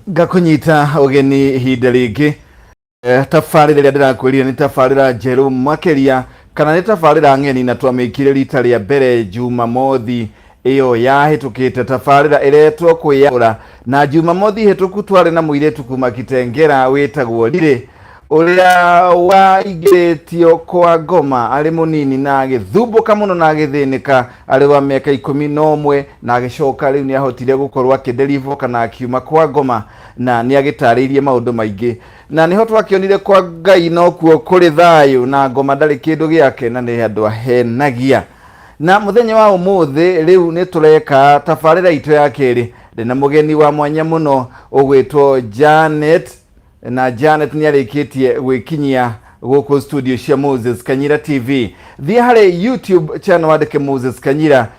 Ngakũnyita ũgeni ihinda rĩngĩ. Tabarĩra ĩrĩa ndĩrakwĩrire nĩ tabarĩra njerũ makĩria kana nĩ tabarĩra ng'eni na twamĩkire rita rĩa mbere Jumamothi ĩyo yahĩtũkĩte. Tabarĩra ĩretwo kwĩyaũra na Jumamothi hĩtũku twarĩ na mũirĩtu kuma Kitengera wĩtagwo Riri ũrĩa waingĩrĩtio kwa ngoma arĩ mũnini na agĩthumbũka mũno na agĩthĩnĩka arĩ wa mĩaka 11 na agĩcoka rĩu nĩ ahotire gũkorwo akĩdeliver kana akiuma kwa ngoma na nĩ agĩtarĩirie maũndũ maingĩ na nĩho twakĩonire kwa Ngai nokuo kũrĩ thayũ na ngoma ndarĩ kĩndũ gĩake na nĩ andũ ahenagia. Na mũthenya wa ũmũthĩ rĩu nĩ tũreka tabarĩra itũ ya kerĩ ndĩna mũgeni wa mwanya mũno ũgwĩtwo Janet, na Janet nĩ arĩkĩtie gwĩkinyia gũkũ studio cia Moses Kanyira TV. Thiĩ harĩ YouTube channel wandĩke Moses Kanyira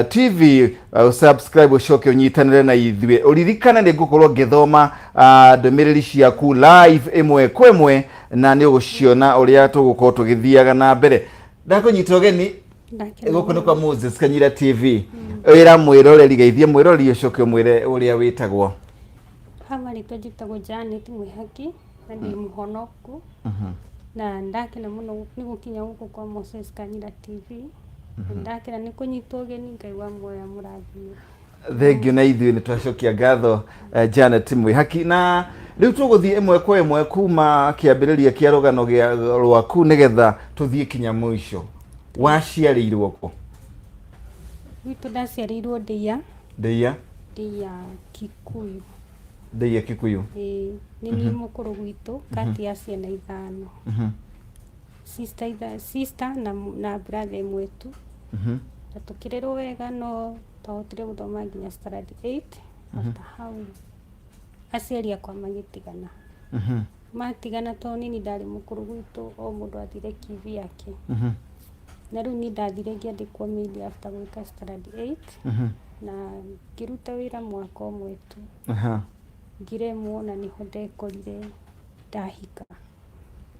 TV, subscribe ũcoke ũnyitanĩre na ithuĩ. Ũririkane nĩ ngũkorwo ngĩthoma ndũmĩrĩri ciaku live ĩmwe kwa ĩmwe na nĩ ũgũciona ũrĩa tũgũkorwo tũgĩthiaga na mbere. Ndakũnyita ũgeni gũkũ nĩ kwa Moses Kanyira TV. Wĩra mwĩroreri, geithie mwĩroreri ũcoke ũmwĩre ũrĩa wĩtagwo. Ha marĩtwa njĩtagwo Janet Mwĩhaki na ndĩ mũhonoku na ndakena mũno nĩ gũkinya gũkũ kwa Moses Kanyira TV. Na ndakena nĩ kũnyitwo ũgeni. Ngai wa muoyo amũrathime. Thengiũ na ithuĩ nĩ twacokia ngatho, Janet Mwĩhaki. Na rĩu tũgũthiĩ ĩmwe kwa ĩmwe kuma kĩambĩrĩria kĩa rũgano gĩa rwaku nĩgetha tũthiĩ kinya mũico. Waciarĩirwo kũ? Gwitũ ndaciarĩirwo Ndĩia. Ndĩia? Ndĩia Kikuyu. Ndĩia Kikuyu. Ĩĩ, nĩ niĩ mũkũrũ gwitũ kati ya ciana ithano. Sister, sister na brother ĩmwe tu. Na tũkĩrerwo wega no twahotire gũthoma nginya standard 8. After hau aciari akwa magĩtigana. Matigana tondũ nini ndarĩ mũkũrũ gwitũ, o mũndũ athire kibi yake. Na rĩu niĩ ndathire ngĩandĩkwo maid after gwĩka standard 8 na ngĩruta wĩra mwaka ũmwe tu. Ngĩremwo na nĩho ndekorire ndahika.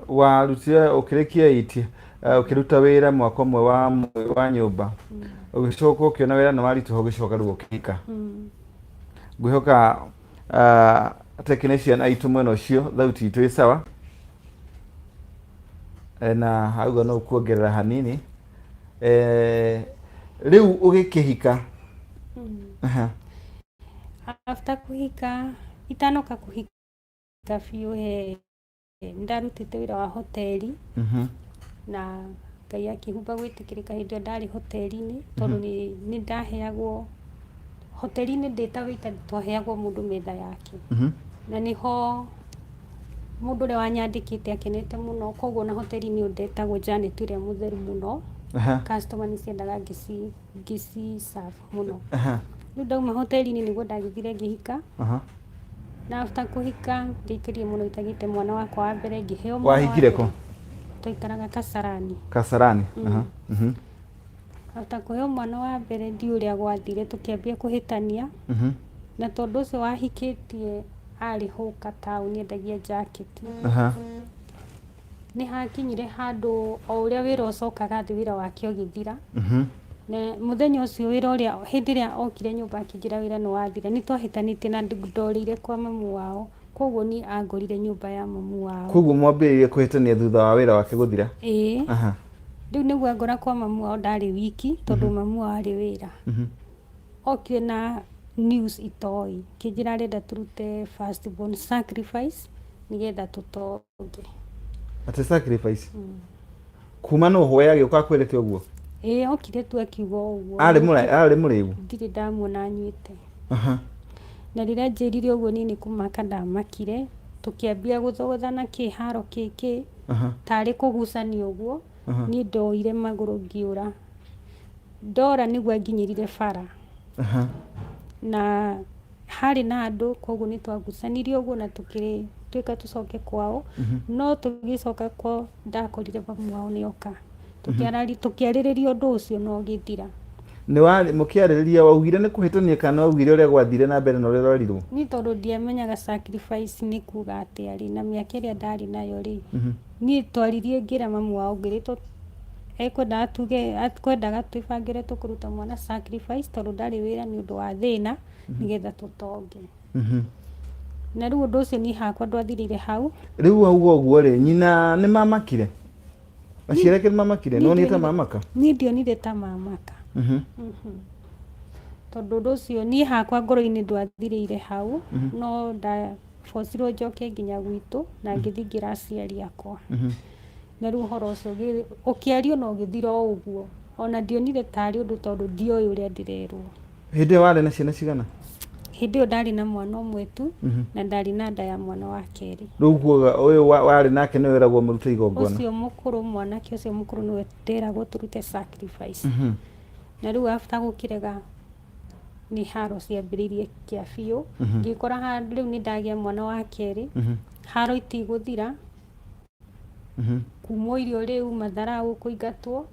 Warutire ũkĩrĩkia 8, ũkĩruta wĩra mwaka ũmwe wa nyũmba, ũgĩcoka ũkĩona wĩra nĩ waritũha, ũgĩcoka rĩu ũkĩhika. Ngwĩhoka technician aitũ mwena ũcio thauti itũ ĩ sawa. Na auga no kuongerera hanini. Rĩu ũgĩkĩhika. After kũhika, itanoka kũhika biũ, he ndarutĩte wĩra wa hoteli na Ngai akĩhumba gwĩtĩkĩrĩka hĩndĩ ĩyo ndarĩ hoteli-inĩ tondũ nĩ ndaheagwo hoteli-inĩ ndĩ ta waiter, twaheagwo mũndũ metha yake. Na nĩho mũndũ ũrĩa wanyandĩkĩte akenete mũno, koguo na hoteli-inĩ ĩyo ndetagwo Janet ũrĩa mũtheru mũno. Customer nĩ ciendaga ngĩci serve mũno. Rĩu ndauma hoteli-inĩ nĩguo ndagĩthire ngĩhika. Na after kũhika ndiaikarire mũno itagĩte mwana wakwa wa mbere, ngĩheo mwana wa Wahikire mbere. kũ? Twaikaraga Kasarani. Kasarani. After kũheo mwana wa mbere ndiũ ũrĩa gwathire, tũkĩambia kũhĩtania. Na tondũ ũcio wahikĩtie arĩ hũka taũni endagia jaketi. Nĩ hakinyire handũ o ũrĩa wĩra ũcokaga thĩ, wĩra wake ũgĩthira. Na mũthenya ũcio wĩra ũrĩa hĩndĩ ĩrĩa okire nyũmba akĩnjĩra wĩra nĩ wathira, nĩ twahĩtanĩtie na ndorĩire kwa mamu wao, koguo niĩ angorire nyũmba ya mamu wao. Koguo mwambĩrĩirie kũhĩtania thutha wa wĩra wake gũthira? Ĩĩ. Rĩu nĩguo angora kwa mamu wao, ndarĩ wiki tondũ mamu wao arĩ wĩra. Okire na news itoĩ, kĩnjĩra arenda tũrute first born sacrifice nĩgetha tũtonge. Atĩ sacrifice? Kuma no hwe agĩũka akwĩrĩte ũguo? Ĩĩ, okire tu akiuga ũguo. Arĩ arĩ mũrĩu? Ndirĩ ndamuona anyuĩte. Na rĩrĩa anjĩrire ũguo niĩ nĩ kũmaka ndamakire, tũkĩambia gũthogothana kĩharo kĩkĩ tarĩ kũgucania ũguo. Niĩ ndoire magũrũ ngĩũra. Ndora nĩguo anginyĩrire bara. Na harĩ na andũ, koguo nĩ twagucanirie ũguo na tũgĩtuĩka tũcoke kwao. No tũgĩcoka kwao ndakorire mamu wao nĩ oka. Tũkĩarĩrĩria ũndũ ũcio na ũgĩthira. Nĩ wa mũkĩarĩrĩria waugire nĩ kũhĩtania kana waugire ũrĩa gwathire na mbere na ũrĩa ũrerirwo? Niĩ tondũ ndiamenyaga sacrifice nĩ kuga atĩa rĩ, na mĩaka ĩrĩa ndarĩ nayo rĩ, niĩ twaririe ngĩra mamu wao ngĩrĩtwo ekwendaga tuge ekwendaga twĩbangĩre tũkũruta mwana sacrifice tondũ ndarĩ wĩra nĩ ũndũ wa thĩna nĩgetha tũtonge. Na rĩu ũndũ ũcio niĩ hakwa ndwathirĩire hau. Rĩu wauga ũguo rĩ, nyina nĩ mamakire? Aciari ake nĩ mamakire? Nĩ wonire ta mamaka? Niĩ ndionire ta mamaka. Tondũ ũndũ ũcio niĩ hakwa ngoro-inĩ ndwathirĩire hau, no ndabocirwo njoke nginya gwitũ na ngĩthiĩ ngĩra aciari akwa. Na rĩu ũhoro ũcio ũkĩario na ũgĩthira o ũguo. Ona ndionire tarĩ ũndũ tondũ ndioĩ ũrĩa ndĩrerwo. Hĩndĩ ĩyo warĩ na ciana cigana? Hĩndĩ ĩyo ndarĩ na mwana ũmwe tu na ndarĩ na nda ya mwana wa kerĩ. Rĩu kuoga ũyũ warĩ nake nĩwe weragwo mũrute igongona? Ũcio mũkũrũ, mwanake ũcio mũkũrũ nĩwe nderagwo tũrute sacrifice. Na rĩu after gũkĩrega nĩ haro ciambĩrĩirie kĩa biũ. Ngĩkora rĩu nĩ ndagĩa mwana wa kerĩ, haro itigũthira, kumwo irio rĩu, matharaũ, kũingatwo,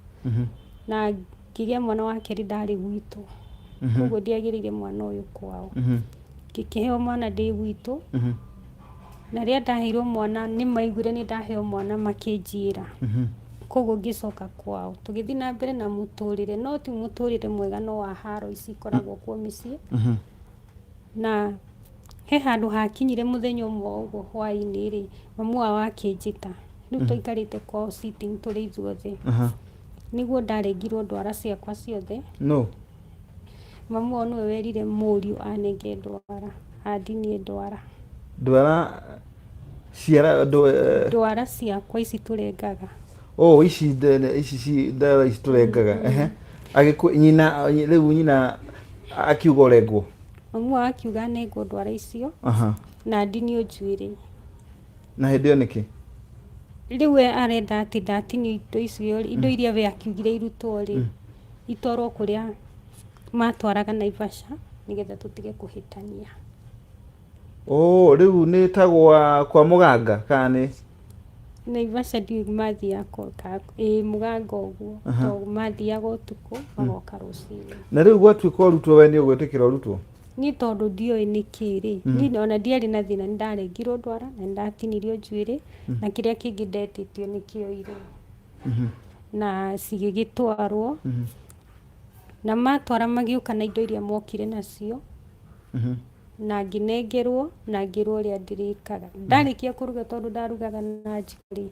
na ngĩgĩa mwana wa kerĩ ndarĩ gwitũ. Koguo ndiagĩrĩire mwana ũyũ kwao. Ngĩkĩheo mwana ndĩ gwitũ, na rĩrĩa ndaheirwo mwana nĩ maiguire nĩ ndaheo mwana makĩnjĩra. Koguo ngĩcoka kwao. Tũgĩthiĩ na mbere na mũtũrĩre, no ti mũtũrĩre mwega no wa haro ici ikoragwo kuo mĩciĩ. Na he handũ hakinyire mũthenya ũmwe ũguo hwaĩ-inĩ rĩ, mamu wao akĩnjĩta. Rĩu twaikarĩte kwao sitting tũrĩ ithuothe. Nĩguo ndarengirwo ndwara ciakwa ciothe. No. Mamu wao nĩwe werire mũriũ anenge ndwara, andinie ndwara. Ndwara ciara ndwara ciakwa ici tũrengaga. Oh, ici ici ndwara ici tũrengaga. Ehe. Agĩkũ nyina rĩu nyina akiuga ũrengwo. Mamu wao akiuga nengwo ndwara icio na ndinio njuĩrĩ. Na hĩndĩ ĩyo nĩkĩ? Rĩu we arenda atĩ ndatinio indo icio rĩ, indo iria we akiugire irutwo rĩ, itwarwo kũrĩa matwaraga Naivasha nĩgetha tũtige kũhĩtania. Oh, rĩu nĩ ta gwa kwa mũganga kana nĩ? Naivasha ndiũĩ mathiaga ĩĩ mũganga ũguo, tondũ mathiaga ũtukũ magoka rũcinĩ. Na rĩu gwatuĩka ũrutwo we nĩ ũgwĩtĩkĩra ũrutwo? Niĩ tondũ ndioĩ nĩkĩ rĩ, niĩ ona ndiarĩ na thĩna, nĩ ndarengirwo ndwara na nĩ ndatinirio njuĩrĩ na kĩrĩa kĩngĩ ndetĩtio nĩ kĩoirwo. Na cigĩgĩtwarwo, na matwara magĩũka na indo iria mokire nacio, na ngĩnengerwo na ngĩrwo ũrĩa ndĩrĩkaga. Ndarĩkia kũruga tondũ ndarugaga na njiko rĩ,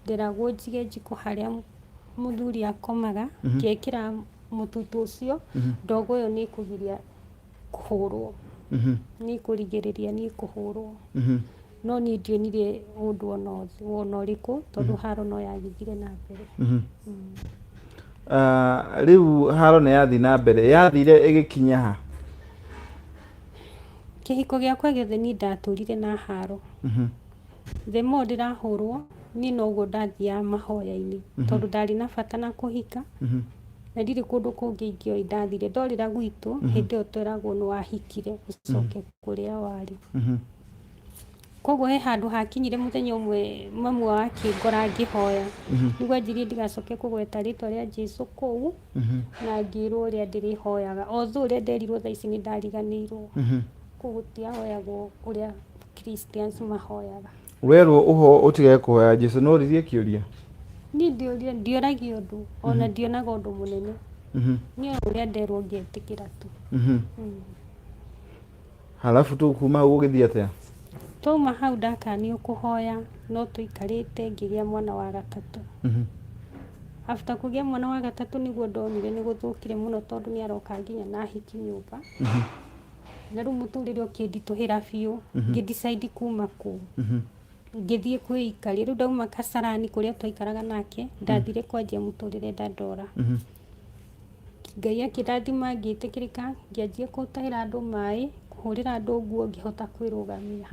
nderagwo njige njiko harĩa mũthuri akomaga, ngekĩra mũtutu ũcio, ndogo ĩyo nĩ ĩkũgiria kũhũrwo, nĩ ĩkũrigĩrĩria niĩ kũhũrwo. No niĩ ndionire ũndũ ona ũrĩkũ tondũ haro no yagĩthire na mbere. Rĩu haro nĩ yathiĩ na mbere, yathire ĩgĩkinya ha? Kĩhiko gĩakwa gĩothe niĩ ndatũrire na haro. The more ndĩrahũrwo, niĩ noguo ndathiaga mahoya-inĩ tondũ ndarĩ na bata na kũhika na ndirĩ kũndũ kũngĩ ingĩoĩ ndathire. Ndorĩra gwitũ, hĩndĩ ĩyo tweragwo nĩ wahikire ũcoke kũrĩa warĩ. Koguo he handũ hakinyire mũthenya ũmwe mamu wao akĩngora ngĩhoya. Nĩguo anjĩrire ndigacoke kũgweta rĩtwa rĩa Jesũ kũu na ngĩrwo ũrĩa ndĩrĩhoyaga. Although ũrĩa nderirwo thaa ici nĩ ndariganĩirwo. Kũu gũtiahoyagwo ũrĩa Christians mahoyaga. Werwo ũtige kũhoya Jesũ nĩ woririe kĩũria? Niĩ ndioria, ndioragia ũndũ ona ndionaga ũndũ mũnene. Niĩ o ũrĩa nderwo ngĩtĩkĩra tu. Halafu tu kuma hau ũgĩthiĩ atĩa? Twauma hau ndakanio kũhoya no tũikarĩte ngĩgĩa mwana wa gatatũ. After kũgĩa mwana wa gatatũ nĩguo ndonire nĩ gũthũkire mũno tondũ nĩ aroka nginya na hiki nyũmba. Na rĩu mũtũrĩre ũkĩnditũhĩra biũ, ngĩ decide kuma kũu. Ngĩthiĩ kwĩikaria, rĩu ndauma Kasarani kũrĩa twaikaraga nake, ndathire kwanjia mũtũrĩre Dandora. Ngai akĩndathima ngĩtĩkĩrĩka, ngĩanjia gũtahĩra andũ maĩ, kũhũrĩra andũ nguo ngĩhota kwĩrũgamia.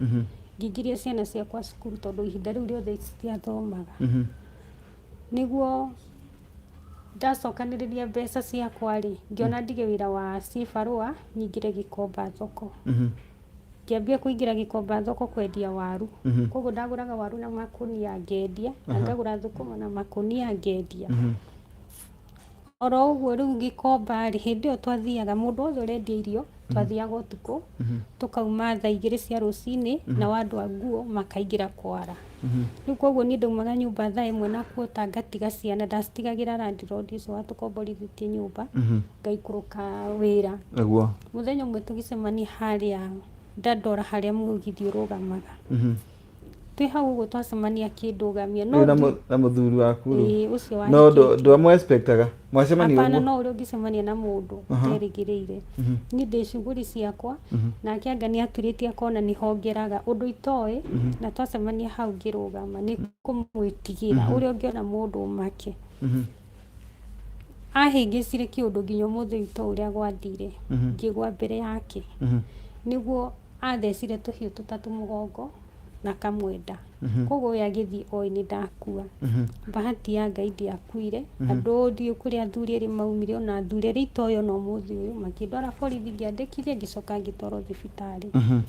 Ngĩingĩria ciana ciakwa cukuru tondũ ihinda rĩu rĩothe citiathomaga. Nĩguo ndacokanĩrĩria mbeca ciakwa rĩ, ngĩona ndige wĩra wa cibarũa nyingĩre Gĩkomba thoko. Ngĩambia kũingĩra Gĩkomba thoko kwendia waru. Koguo ndagũraga waru na makũnia ngendia, na ngagũra thũkũma na makũnia ngendia. Oro ũguo rĩu Gĩkomba rĩ, hĩndĩ ĩyo twathiaga mũndũ wothe ũrendia irio, twathiaga ũtukũ, tũkauma thaa 2 cia rũcinĩ, nao andũ a nguo makaingĩra kwara. Rĩu koguo niĩ ndaumaga nyũmba thaa 1 na kuota ngatiga ciana, ndacitigagĩra landlord ũcio watũkomborithĩtie nyũmba, ngaikũrũka wĩra. Nĩguo. Mũthenya ũmwe tũgĩcemania harĩa Ndandora harĩa mũgithi ũrũgamaga. Twĩ hau ũguo twacemania akĩndũgamia no Rĩu na na mũthuri waku rĩu? Ĩĩ, ũcio No wahikĩtie. ndwamũ expectaga mwacemania Hapana. ũguo? No ũrĩa ũngĩcemania na mũndũ ũterĩgĩrĩire. Niĩ ndĩ cuguri ciakwa, nake anga nĩ aturĩtie akona nĩ hongeraga ũndũ itoĩ, na twacemania hau ngĩrũgama nĩ kũmwĩtigĩra ũrĩa ũngĩona mũndũ ũmake. Ahĩngĩcire kĩũndũ nginya ũmũthĩ ũyũ itoĩ ũrĩa gwathire, ngĩgwa mbere yake. Nĩguo athecire tũhiũ tũtatũ mũgongo na kamwenda, koguo we agĩthiĩ oĩ nĩ ndakua. Bahati ya Ngai ndiakuire. Andũ ndiũĩ kũrĩa athuri erĩ maumire, ona athuri erĩ itoĩ ona ũmũthĩ ũyũ, makĩndwara borithi, ngĩandĩkithia, ngĩcoka ngĩtwarwo thibitarĩ.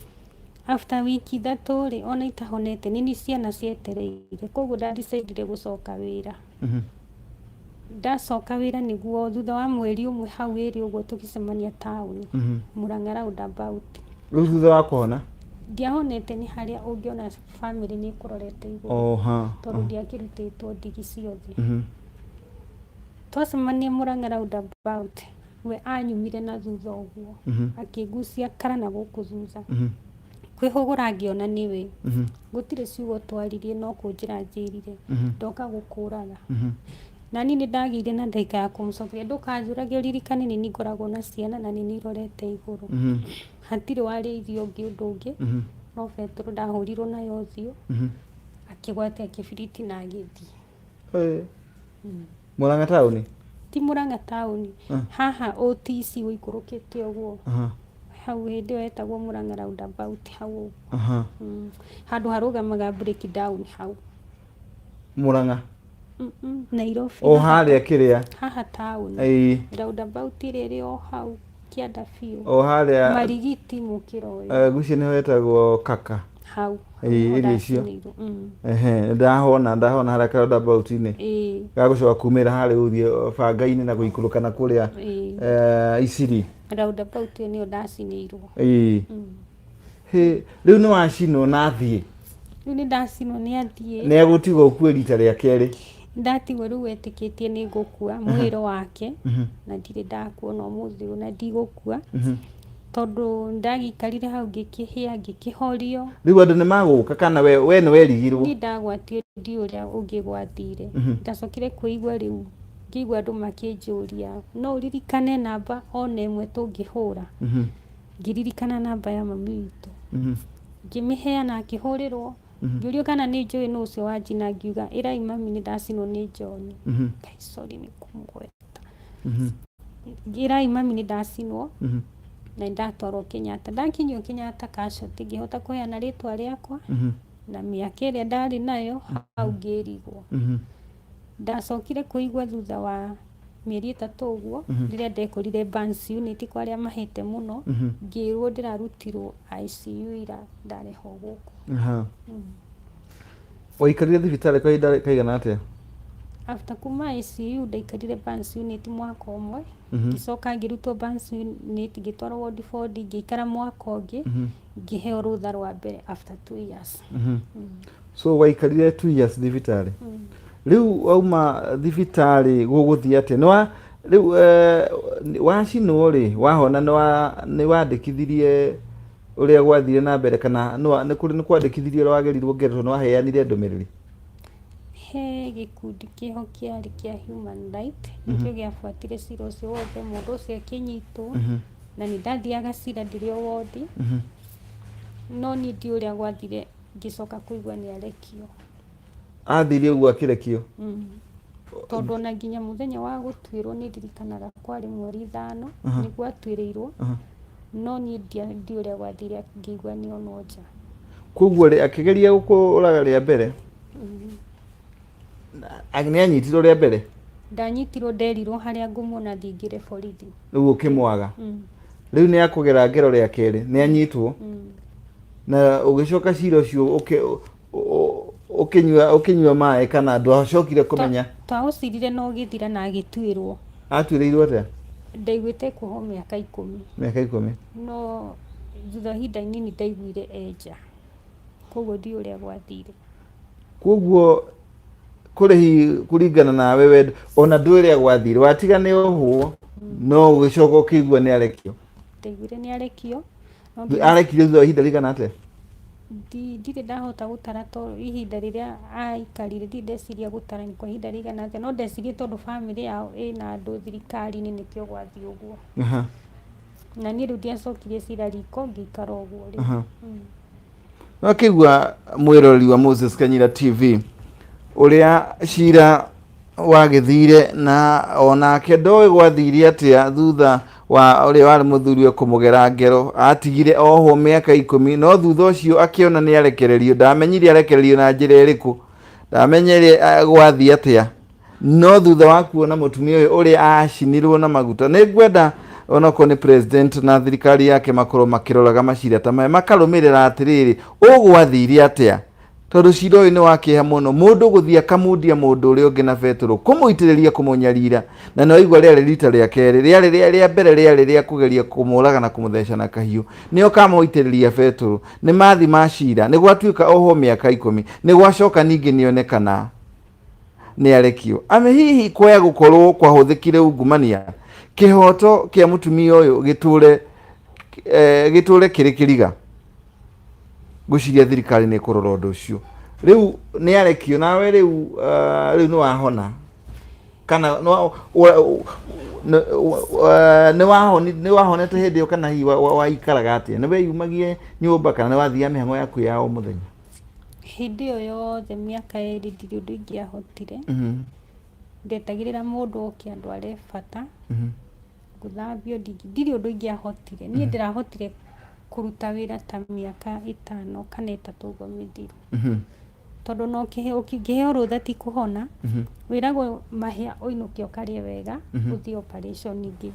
After wiki 3 rĩ, ona itahonete nĩ niĩ ciana cietereire, koguo ndandicaidire gũcoka wĩra. Ndacoka wĩra nĩguo thutha wa mweri ũmwe hau ĩrĩ ũguo tũgĩcemania taũni, Murang'a roundabout. Rĩu thutha wa kũhona? Ndiahonete, nĩ harĩa ũngĩona famĩlĩ nĩ ĩkũrorete igũrũ, tondũ ndiakĩrutĩtwo ndigi ciothe. Twacemania Murang'a roundabout, we anyumire na thutha ũguo, akĩngucia kara na gũkũ thutha. Kwĩhũgũra ngĩona nĩwe. Gũtirĩ ciugo twaririe, no kũnjĩra njĩrire, "Ndoka gũkũraga." Na niĩ nĩ ndagĩire na ndagĩka ya kũmũcokeria, "Ndũkanjũrage, ũririkane nĩ niĩ ngoragwo na ciana na nĩ niĩ irorete igũrũ." Hatirĩ warĩirie ũngĩ ũndũ ũngĩ, no betũrũ ndahũrirwo nayo ũthiũ, akĩgwatia kĩbiriti na agĩthiĩ. Murang'a taũni? Ti Murang'a taũni, haha OTC ũikũrũkĩte ũguo. Hau hĩndĩ ĩyo hetagwo Murang'a roundabout hau ũguo. Handũ harũgamaga breakdown hau. Murang'a? Nairobi. O harĩa kĩrĩa? Haha taũni. Roundabout ĩrĩa ĩrĩ o hau kĩanda biũ. O harĩa Marigiti mũkĩra ũyũ. Gucia nĩho hetagwo Kaka. Hau. Ĩĩ, Nĩho irio icio. ndacinĩirwo. Ehe, ndahona ndahona harĩa roundabout-inĩ. Gagũcoka kumĩra harĩa ũthiĩ banga-inĩ na gũikũrũka na kũrĩa Isiri. Roundabout ĩyo nĩyo ndacinĩirwo. Hĩ, rĩu nĩ wacinwo na athiĩ? Rĩu nĩ ndacinwo nĩ athiĩ. Nĩ egũtigwo ũkue rita rĩa kerĩ? Ndatigwo rĩu etĩkĩtie nĩ ngũkua mwĩrĩ wake, na ndirĩ ndakua ona ũmũthĩ ũyũ na ndigũkua, tondũ ndagĩikarire hau ngĩkĩhĩa, ngĩkĩhorio. Rĩu andũ nĩ magũka kana we nĩ werigirwo? Niĩ ndagwatio ndiũĩ ũrĩa ũngĩ gwathire. Ndacokire kũigua rĩu ngĩigua andũ makĩnjũria, no ũririkane namba ona ĩmwe tũngĩhũra? Ngĩririkana namba ya mami witũ, ngĩmĩheana, akĩhũrĩrwo. Ngĩũrio kana nĩ njũĩ nũ ũcio wanjina, ngiuga, "Ĩrai mami nĩ ndacinwo nĩ John." Ngai, sorry nĩ kũmũgweta. Ĩrai mami nĩ ndacinwo na nĩ ndatwarwo Kenyatta. Ndakinyio Kenyatta casualty, ngĩhota kũheana rĩtwa rĩakwa na mĩaka ĩrĩa ndarĩ nayo hau, ngĩrigwo. Ndacokire kũigua thutha wa mĩeri 3 ũguo, rĩrĩa ndekorire burns unit kwa arĩa mahĩte mũno, ngĩrwo ndĩrarutirwo ICU ira, ndarehwo gũkũ. Waikarire thibitarĩ kwa ihinda kaigana atĩa? After kuma ICU ndaikarire burns unit mwaka ũmwe. Ngĩcoka ngĩrutwo burns unit, ngĩtwarwo ward 4D, ngĩikara mwaka ũngĩ, ngĩheo rũtha rwa mbere after 2 years. So waikarire 2 years thibitarĩ. Rĩu wauma thibitarĩ gũgũthiĩ atĩa? Nĩ wa rĩu wacinwo rĩ, wahona, nĩ wandĩkithirie ũrĩa gwathire na mbere kana nĩ kũrĩ nĩ kwandĩkithirie ũrĩa wagerirwo ngero tondũ nĩ waheanire ndũmĩrĩri? He gĩkundi kĩho kĩarĩ kĩa human right, nĩkĩo gĩabuatire cira ũcio wothe, mũndũ ũcio akĩnyitwo, na nĩ ndathiaga cira ndĩrĩ o wondi, no niĩ ndiũĩ ũrĩa gwathire, ngĩcoka kũigua nĩ arekio. Athire ũguo akĩrekio? Tondũ ona nginya mũthenya wa gũtuĩrwo nĩ ndirikanaga kwarĩ mweri 5 nĩguo atuĩrĩirwo, no niĩ ndiũĩ ũrĩa gwathire, ngĩigua nĩ onwo nja. Koguo rĩ, akĩgeria gũkũraga rĩa mbere, nĩ anyitirwo rĩa mbere? Ndanyitirwo, nderirwo harĩa ngũmuona thingĩre borithi. Rĩu ũkĩmwaga. Rĩu nĩ akũgera ngero rĩa kerĩ, nĩ anyitwo. Na ũgĩcoka cira ũcio ũkĩnyua maĩ kana ndwacokire kũmenya? Twaũcirire na ũgĩthira na agĩtuĩrwo. Atuĩrĩirwo atĩa? Ndaiguĩte kuohwo mĩaka 10. Mĩaka 10. No thutha wa ihinda inini ndaiguire enja, koguo ndiũĩ ũrĩa gwathire. Koguo kũrĩhi kũringana nawe we ona ndũĩ ũrĩa gwathire, watiga nĩ ohwo, no ũgĩcoka ũkĩigua nĩ arekio? Ndaiguire nĩ arekio. No nginya Arekirio thutha wa ihinda rĩigana atĩa? Ndirĩ ndahota gũtara to ihinda rĩrĩa aikarire, ndirĩ ndeciria gũtara nĩ kwa ihinda rĩigana atĩa, no ndecirie tondũ bamĩrĩ yao ĩna andũ thirikari-inĩ nĩkĩo gwathiĩ ũguo. Na niĩ rĩu ndiacokirie cira riko, ngĩikara ũguo rĩu. Wakĩigua mwĩroreri wa Moses Kanyira TV ũrĩa cira wagĩthire, na onake ndoĩ gwathire atĩa thutha wa ũrĩa warĩ mũthuriwe kũmũgera ngero, atigire ohwo mĩaka 10, no thutha ũcio akĩona nĩ arekererio. Ndamenyire arekererio na njĩra ĩrĩkũ, ndamenyire gwathiĩ atĩa, no thutha wa kuona mũtumia ũyũ ũrĩa acinirwo na maguta, nĩ ngwenda onokorwo nĩ president na thirikari yake makorwo makĩroraga macira ta maya, makarũmĩrĩra atĩrĩrĩ, ũgwathire atĩa, tondũ cira ũyũ nĩ wa kĩeha mũno. Mũndũ gũthiĩ akamundia mũndũ ũrĩa ũngĩ na betũrũ, kũmũitĩrĩria, kũmũnyarira, na nĩ waigua rĩarĩ rita rĩa kerĩ, rĩarĩ rĩa mbere rĩarĩ rĩa kũgeria kũmũraga na kũmũtheca na kahiũ, nĩ okamũitĩrĩria betũrũ. Nĩ mathi ma cira, nĩ gwatuĩka ohwo mĩaka 10, nĩ gwacoka ningĩ nĩonekana nĩ arekio. Ame hihi kwaya gũkorwo kwahũthĩkire ungumania, kĩhoto kĩa mũtumia ũyũ gĩtũre kĩrĩ kĩriga. Ngwĩciria thirikari nĩ ĩkũrora ũndũ ũcio. Rĩu nĩ arekio, nawe rĩu nĩ wahona kana nĩ wahonete hĩndĩ ĩyo, kana hihi waikaraga atĩa? Nĩ weyumagie nyũmba kana nĩ wathiaga mĩhang'o yaku ya o mũthenya? Hĩndĩ ĩyo yothe mĩaka 2 ndirĩ ũndũ ingĩahotire. Ndetagĩrĩra mũndũ oke andware bata, gũthambio, ndirĩ ũndũ ingĩahotire. Niĩ ndĩrahotire kũruta wĩra ta mĩaka 5 kana 3 ũguo mĩthiru. Tondũ no ũkĩheo rũtha ti kũhona, wĩragwo mahĩa ũinũke ũkarĩe wega, ũthiĩ operation ingĩ.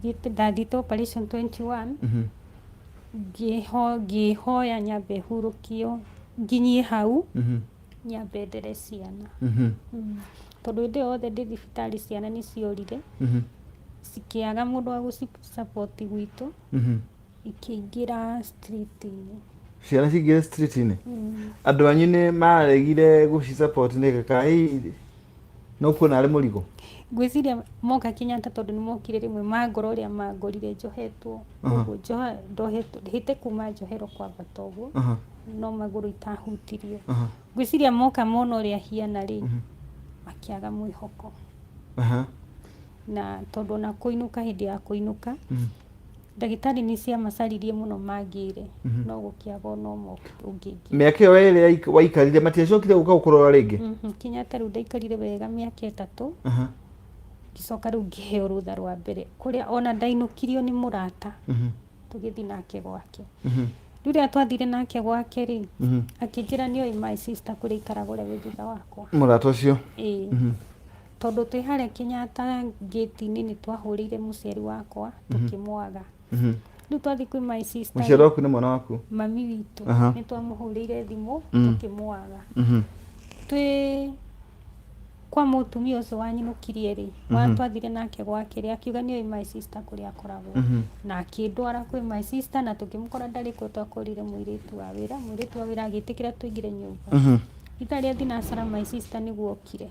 Ndathiĩte operation 21, ngĩhoya nyambe hurũkio nginyie hau, nyambe ndere ciana. Tondũ hĩndĩ ĩyo yothe ndĩ thibitarĩ ciana nĩ ciorire, cikĩaga mũndũ wa gũci support gwitũ, ikĩingĩra street-inĩ. Ciana cingĩre street-inĩ? Andũ anyu nĩ maregire gũci support nĩkĩ, kana hihi no kuona arĩ mũrigo? Ngwĩciria moka Kenyatta, tondũ nĩ mokire rĩmwe mangora ũrĩa mangorire njohetwo ũguo, ndohetwo hĩte kuma njohero kwambata ũguo, no magũrũ itahutirio. Ngwĩciria moka mona ũrĩa hiana rĩ, makĩaga mwĩhoko. Na tondũ ona kũinũka, hĩndĩ ya kũinũka, ndagĩtarĩ nĩ ciamacaririe mũno mangĩre, no gũkĩaga ona ũmwe ũngĩingĩra. Mĩaka ĩyo ĩrĩ waikarire matiacokire gũka gũkũrora rĩngĩ? Kenyatta rĩu ndaikarire wega mĩaka 3. Ngĩcoka rĩu ngĩheo rũtha rwa mbere, kũrĩa ona ndainũkirio nĩ mũrata, tũgĩthiĩ nake gwake. Rĩu rĩrĩa twathire nake gwake rĩ, akĩnjĩra nĩoĩ my sister kũrĩa ikaraga, ũrĩa wĩ thutha wakwa. Mũrata ũcio? Ĩĩ. Tondũ twĩ harĩa Kenyatta ngĩti-inĩ nĩ twahũrĩire mũciari wakwa, tũkĩmwaga. Rĩu twathiĩ kwĩ my sister. Mũciari waku nĩ mwana waku? Mami witũ. Nĩ twamũhũrĩire thimũ, tũkĩmwaga. Twĩ kwa mũtumia ũcio wanyinũkirie rĩ, wa twathire nake gwake rĩ, akiuga nĩoĩ my sister kũrĩa akoragwo, na akĩndwara kwĩ my sister, na tũkĩmũkora ndarĩ kuo. Twakorire mũirĩtu wa wĩra, mũirĩtu wa wĩra agĩtĩkĩra tũingĩre nyũmba. Ithaa rĩa thinacara my sister nĩguo okire,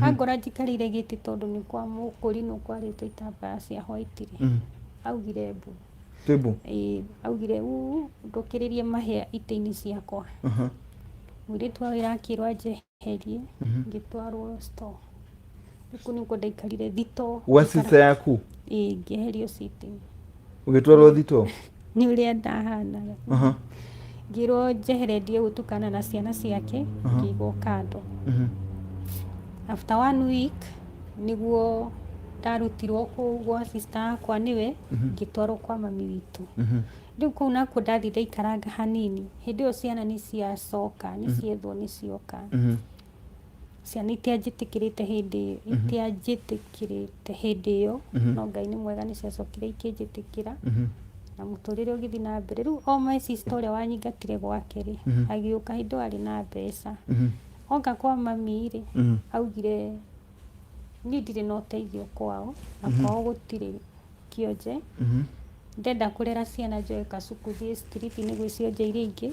angora njikarĩire gĩtĩ, tondũ nĩ kwa mũkũrinũ kwarĩtwo itambaya cia white rĩ, augire mbu. Tĩmbu. Ĩĩ, augire uu ndũkĩrĩrie mahĩa itĩ-inĩ ciakwa. Mũirĩtu wa wĩra akĩrwo anjeherie, ngĩtwarwo store. Rĩu nĩkuo ndaikarire thito. Gwa sister yaku? Ĩĩ, ngĩeherio sitting. Ũgĩtwarwo thito? Nĩ ũrĩa ndahanaga. Ngĩrwo njehere ndige gũtukana na ciana ciake, ngĩigwo kando. After one week nĩguo ndarutirwo kũu gwa sister yakwa nĩwe, ngĩtwarwo kwa mami witũ. Rĩu kũu nakuo ndathiĩ ndaikaranga hanini, hĩndĩ ĩyo ciana nĩ ciacoka, nĩ ciethwo, nĩ cioka. Ciana itianjĩtĩkĩrĩte hĩndĩ ĩyo, itianjĩtĩkĩrĩte hĩndĩ ĩyo, no Ngai nĩ mwega, nĩ ciacokire ikĩnjĩtĩkĩra na mũtũrĩre ũgĩthiĩ na mbere. Rĩu o my sister ũrĩa wanyingatire gwake rĩ, agĩũka hĩndĩ ĩyo arĩ na mbeca. Oka kwa mami rĩ, augire niĩ ndirĩ na ũteithio kwao, na kwao gũtirĩ kĩonje. Ndenda kũrera ciana njoe kacuku thiĩ street-inĩ gwĩ cionje iria ingĩ,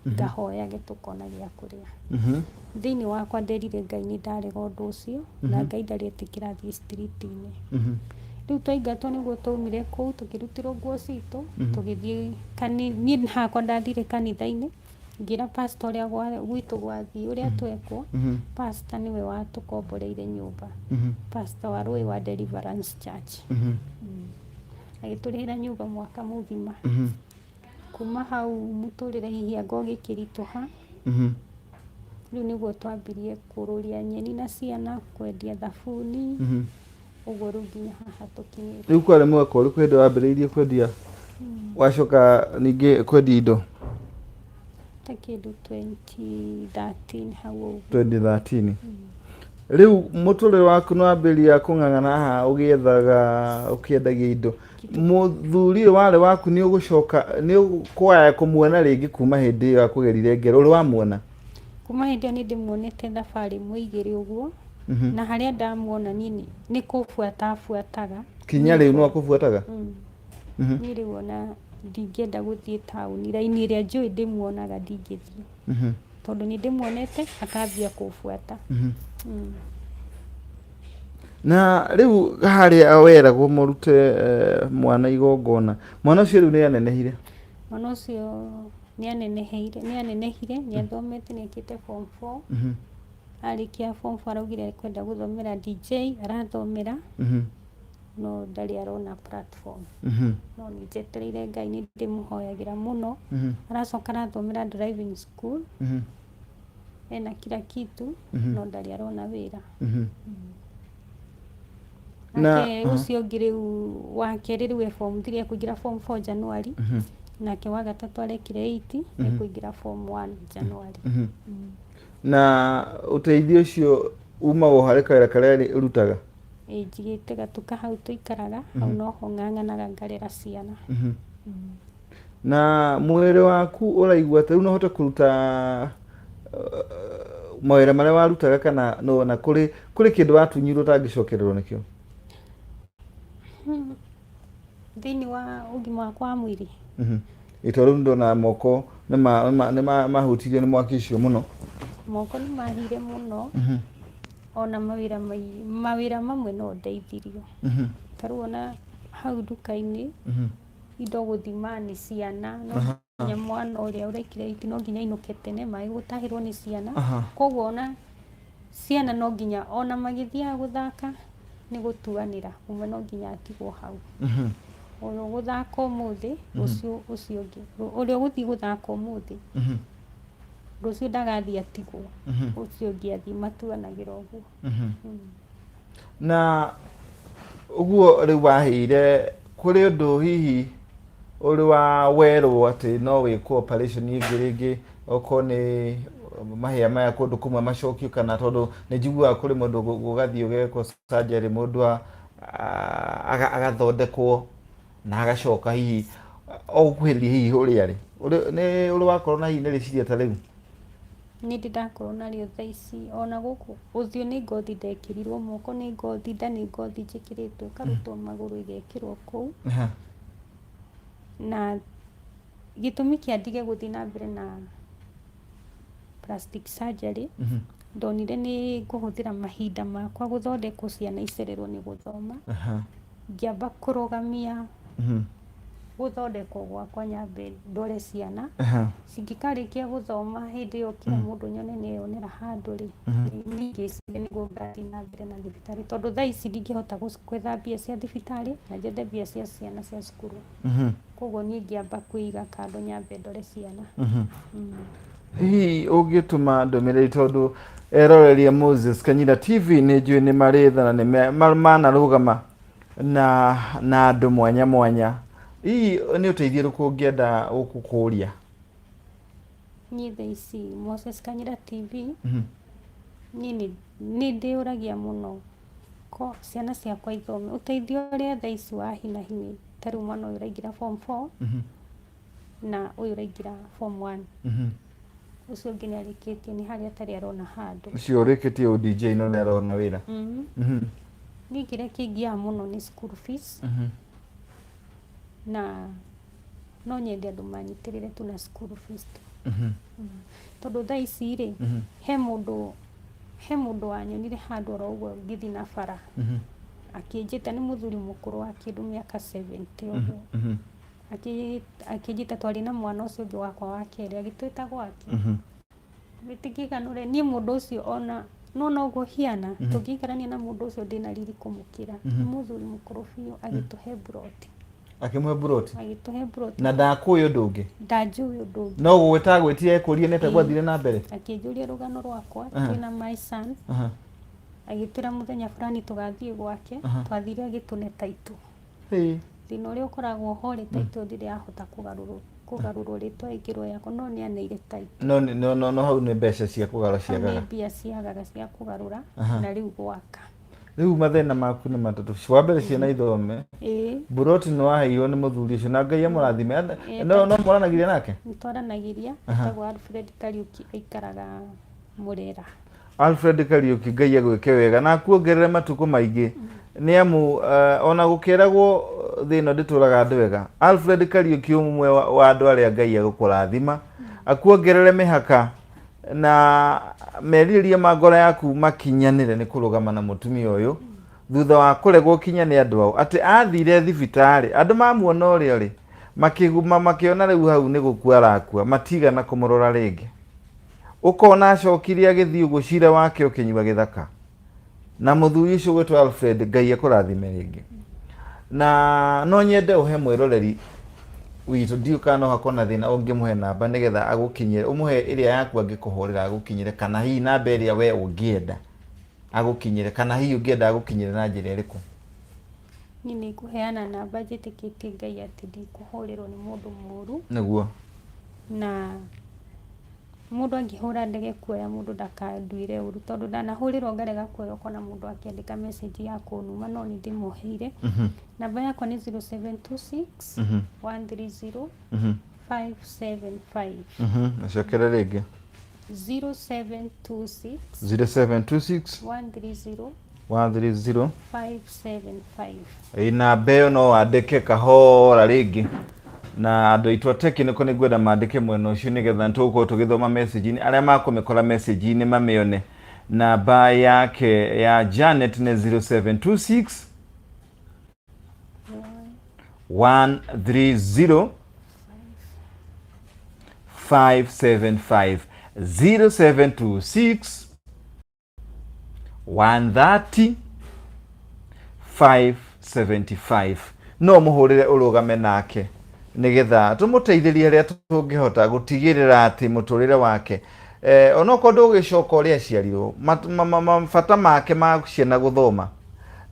ngahoyage tũkona gĩa kũrĩa. Thĩinĩ wakwa nderire Ngai nĩ ndarega ũndũ ũcio, na Ngai ndarĩ etĩkĩra thiĩ street-inĩ. Rĩu twaingatwo nĩguo twaumire kũu, tũkĩrutĩrwo nguo citũ, tũgĩthiĩ niĩ hakwa ndathire kanitha-inĩ, ngĩra pastor ũrĩa gwitũ gwathiĩ, ũrĩa twekwo. Pastor nĩwe watũkomboreire nyũmba, pastor wa Rũĩ wa Deliverance Church. Agĩtũrĩhĩra nyũmba mwaka mũgima. Kuma hau mũtũrĩre hihi anga ũgĩkĩritũha. Rĩu nĩguo twambirie kũrũria nyeni na ciana, kwendia thabuni, ũguo rĩu nginya haha tũkinyĩte. Rĩu kwarĩ mwaka ũrĩkũ hĩndĩ wambĩrĩirie kwendia, wacoka ningĩ kwendia indo? Ta kĩndũ 2013 hau ũguo. 2013. Rĩu mũtũrĩre waku nĩ wambĩrĩria kũng'ang'ana haha ũgĩethaga, ũkĩendagia indo. Mũthuri ũyũ warĩ waku nĩ ũgũcoka, nĩ ũkwaya kũmuona rĩngĩ kuma hĩndĩ ĩyo akũgerire ngero, ũrĩ wamuona? Kuma hĩndĩ ĩyo nĩ ndĩmuonete thabarĩ ĩmwe igĩrĩ ũguo, na harĩa ndamuona niĩ nĩ kũbuata abuataga. Kinya rĩu no akũbuataga? Niĩ rĩu ona ndingĩenda gũthiĩ taũni, raini ĩrĩa njũĩ ndĩmuonaga ndingĩthiĩ. Tondũ nĩ ndĩmuonete akambia kũbuata. Na rĩu harĩa weragwo mũrute mwana igongona, mwana ũcio rĩu nĩ anenehire? Mwana ũcio nĩ anenehire, nĩ anenehire, nĩ athomete, nĩ ekĩte form 4. Arĩkia form 4 araugire ekwenda gũthomera DJ, arathomera, no ndarĩ arona platform. No nĩ njetereire Ngai, nĩ ndĩmũhoyagĩra mũno. Aracoka arathomera driving school, ena kila kitu, no ndarĩ arona wĩra. Nake ũcio ũngĩ rĩu wa kerĩ rĩu e form 3, ekũingĩra form 4 January. Nake wa gatatũ arekire 8, ekũingĩra form 1 January. Na ũteithio ũcio umaga o harĩ kawĩra karĩa ũrutaga? Ĩ, njigĩte gatuka hau tũikaraga, hau noho ng'ang'anaga ngarera ciana. Na mwĩrĩ waku ũraigua atĩa? Rĩu no ũhote kũruta mawĩra marĩa warutaga, kana no na kũrĩ kĩndũ watunyirwo ũtangĩcokererwo nĩkĩo? Thĩinĩ wa ũgima wakwa wa mwĩrĩ? Ĩ, tondũ rĩu ndona moko nĩ mahutirio nĩ mwaki ũcio mũno. Moko nĩ mahire mũno. Ona mawĩra mamwe no ndeithirio. Ta rĩu ona hau nduka-inĩ, indo gũthima nĩ ciana, no nginya mwana ũrĩa ũrekire iti no nginya ainũke tene, maĩ gũtahĩrwo nĩ ciana. Koguo ona ciana no nginya ona magĩthiaga gũthaka nĩ gũtuanĩra, ũmwe no nginya atigwo hau. Ũrĩa ũgũthaka ũmũthĩ, rũciũ ũcio ũngĩ, ũrĩa ũgũthiĩ gũthaka ũmũthĩ, rũciũ ndagathiĩ atigwo, ũcio ũngĩ athiĩ, matuanagĩra ũguo. Na ũguo rĩu waheire, kũrĩ ũndũ hihi ũrĩ wa werwo atĩ no wĩkwo operation ĩngĩ rĩngĩ, okorwo nĩ mahĩa maya kũndũ kũmwe macokio, kana tondũ nĩ njiguaga kũrĩ mũndũ gũgathiĩ ũgekwo surgery, mũndũ agathondekwo na agacoka hihi o gũkuhĩrĩria hihi ũrĩa arĩ. Nĩ ũrĩ wakorwo na hihi nĩ rĩciria ta rĩu? Niĩ ndĩ ndakorwo narĩo thaa ici, ona gũkũ ũthiũ nĩ ngothi ndekĩrirwo, moko nĩ ngothi, nda nĩ ngothi njĩkĩrĩtwo, ĩkarutwo magũrũ ĩgekĩrwo kũu. Na gĩtũmi kĩa ndige gũthiĩ na mbere na plastic surgery, ndonire nĩ ngũhũthĩra mahinda makwa gũthondekwo ciana icererwo nĩ gũthoma. Ngĩamba kũrũgamia gũthondekwo gwakwa nyambe ndore ciana. Cingĩkarĩkia gũthoma hĩndĩ ĩyo kila mũndũ nyone nĩ eyonera handũ rĩ, ningĩciria nĩguo ngathiĩ na mbere na thibitarĩ, tondũ thaa ici ndingĩhota gwetha mbia cia thibitarĩ na njethe mbia cia ciana cia cukuru. Koguo niĩ ngĩamba kwĩiga kando nyambe ndore ciana. Hihi ũngĩtũma ndũmĩrĩri, tondũ eroreria Moses Kanyira TV nĩ njũĩ nĩ marĩ tha na nĩ manarũgama na andũ mwanya mwanya, hihi nĩ ũteithio ũrĩkũ ũngĩenda gũkũria? Niĩ thaa ici Moses Kanyira TV, niĩ nĩ ndĩũragia mũno ko ciana ciakwa ithome, ũteithio ũrĩa thaa ici wa hi na hi nĩ ta rĩu mwana ũyũ ũraingĩra form 4 na ũyũ ũraingĩra form 1. Ũcio ũngĩ nĩ arĩkĩtie, nĩ harĩa atarĩ arona handũ. Ũcio ũrĩkĩtie ũ DJ no nĩ arona wĩra. Niĩ kĩrĩa kĩngiaga mũno nĩ school fees. Na no nyende andũ manyitĩrĩre tu na school fees tu. Tondũ thaa ici rĩ, he mũndũ wanyonire handũ oro ũguo ngĩthiĩ na bara. Akĩnjĩta, nĩ mũthuri mũkũrũ wa kĩndũ mĩaka 70 ũguo. Akĩnjĩta, twarĩ na mwana ũcio ũngĩ wakwa wa kerĩ, agĩtwĩta gwake. Wĩtĩkĩkanũre niĩ mũndũ ũcio ona no noguo hiana tũngĩikarania na mũndũ ũcio ndĩna riri kũmũkĩra. Nĩ mũthuri mũkũrũ biũ, agĩtũhe mburoti. Akĩmũhe mburoti? Agĩtũhe mburoti. Na ndakũĩ ũndũ ũngĩ? Ndanjũĩ ũndũ ũngĩ. No gũgwĩta agwĩtire ekũrie nĩ atĩa gwathire na mbere? Akĩnjũria rũgano rwakwa twĩna my son. Agĩtwĩra mũthenya fulani tũgathiĩ gwake. Twathire agĩtũne taitũ. Thĩna ũrĩa ũkoragwo ho rĩ, taitũ ndirĩ yahota kũgarũrwo kũgarũrwo rĩtwa ĩkĩrwo yakwa, no nĩ aneire taitũ. No no no no hau nĩ mbeca cia kũgarũra Hau nĩ ciagaga. Mbia ciagaga cia kũgarũra na rĩu gwaka. Rĩu mathĩna maku nĩ matatũ. Wa mbere, ciana ithome. Mburoti nĩ waheirwo nĩ mũthuri ũcio, na Ngai amũrathime. No mwaranagĩria nake? Nĩ twaranagĩria, etagwo Alfred Kariuki, aikaraga Mũrera. Alfred Kariuki, Ngai agwĩke wega na akuongerere matukũ maingĩ, nĩ amu ona gũkĩragwo thĩ ĩno ndĩtũraga andũ ega. Alfred Kariuki, ũmwe wa andũ arĩa Ngai agũkũrathima, akuongerere mĩhaka na merirĩria ma ngoro yaku makinyanĩre, nĩ kũrũgama na mũtumia ũyũ thutha wa kũregwo kinya nĩ andũ ao, atĩ athire thibitarĩ, andũ mamuona ũrĩa rĩ makĩguma, makĩona rĩu hau nĩ gũkua arakua, matigana kũmũrora rĩngĩ. Ũkona acokire agĩthiĩ ũguo, cira wake ũkĩnyua gĩthaka na mũthuri ũcio ũgwĩtwo Alfred. Ngai akũrathime rĩngĩ, na no nyende ũhe mwĩroreri witũ, ndiũ kana no hakorwo na thĩna ũngĩmũhe namba nĩgetha agũkinyĩre, ũmũhe ĩrĩa yaku angĩkũhũrĩra agũkinyĩre, kana hihi namba ĩrĩa we ũngĩenda agũkinyĩre, kana hihi ũngĩenda agũkinyĩre na njĩra ĩrĩkũ? Niĩ nĩ ngũheana namba njĩtĩkĩtie Ngai atĩ ndikũhũrĩrwo nĩ mũndũ mũru. Na mũndũ angĩhũra ndege kuoya, mũndũ ndakanduĩre ũru, tondũ ndanahũrĩrwo ngarega kuoya, ũkona mũndũ akĩandĩka message ya kũnuma, no nĩ ndĩmoheire. Namba yakwa nĩ 0726 130 575. Nacokere rĩngĩ. 0726 0726 130 130 575. Ĩ, namba ĩyo no wandĩke kahora rĩngĩ, na andũ aitũ a technical nĩ ngwenda mandĩke mwena ũcio, nĩgetha nĩtũgũkorwo tũgĩthoma message-inĩ, arĩa makũmĩkora message-inĩ mamĩone. Namba yake ya Janet nĩ 0726 130 575, 0726 130 575. No mũhũrĩre ũrũgame nake, nĩgetha tũmũteithĩrie harĩa tũngĩhota gũtigĩrĩra atĩ mũtũrĩre wake, onokorwo ndũgĩcoka ũrĩa aciarirwo, mabata make ma ciana gũthoma,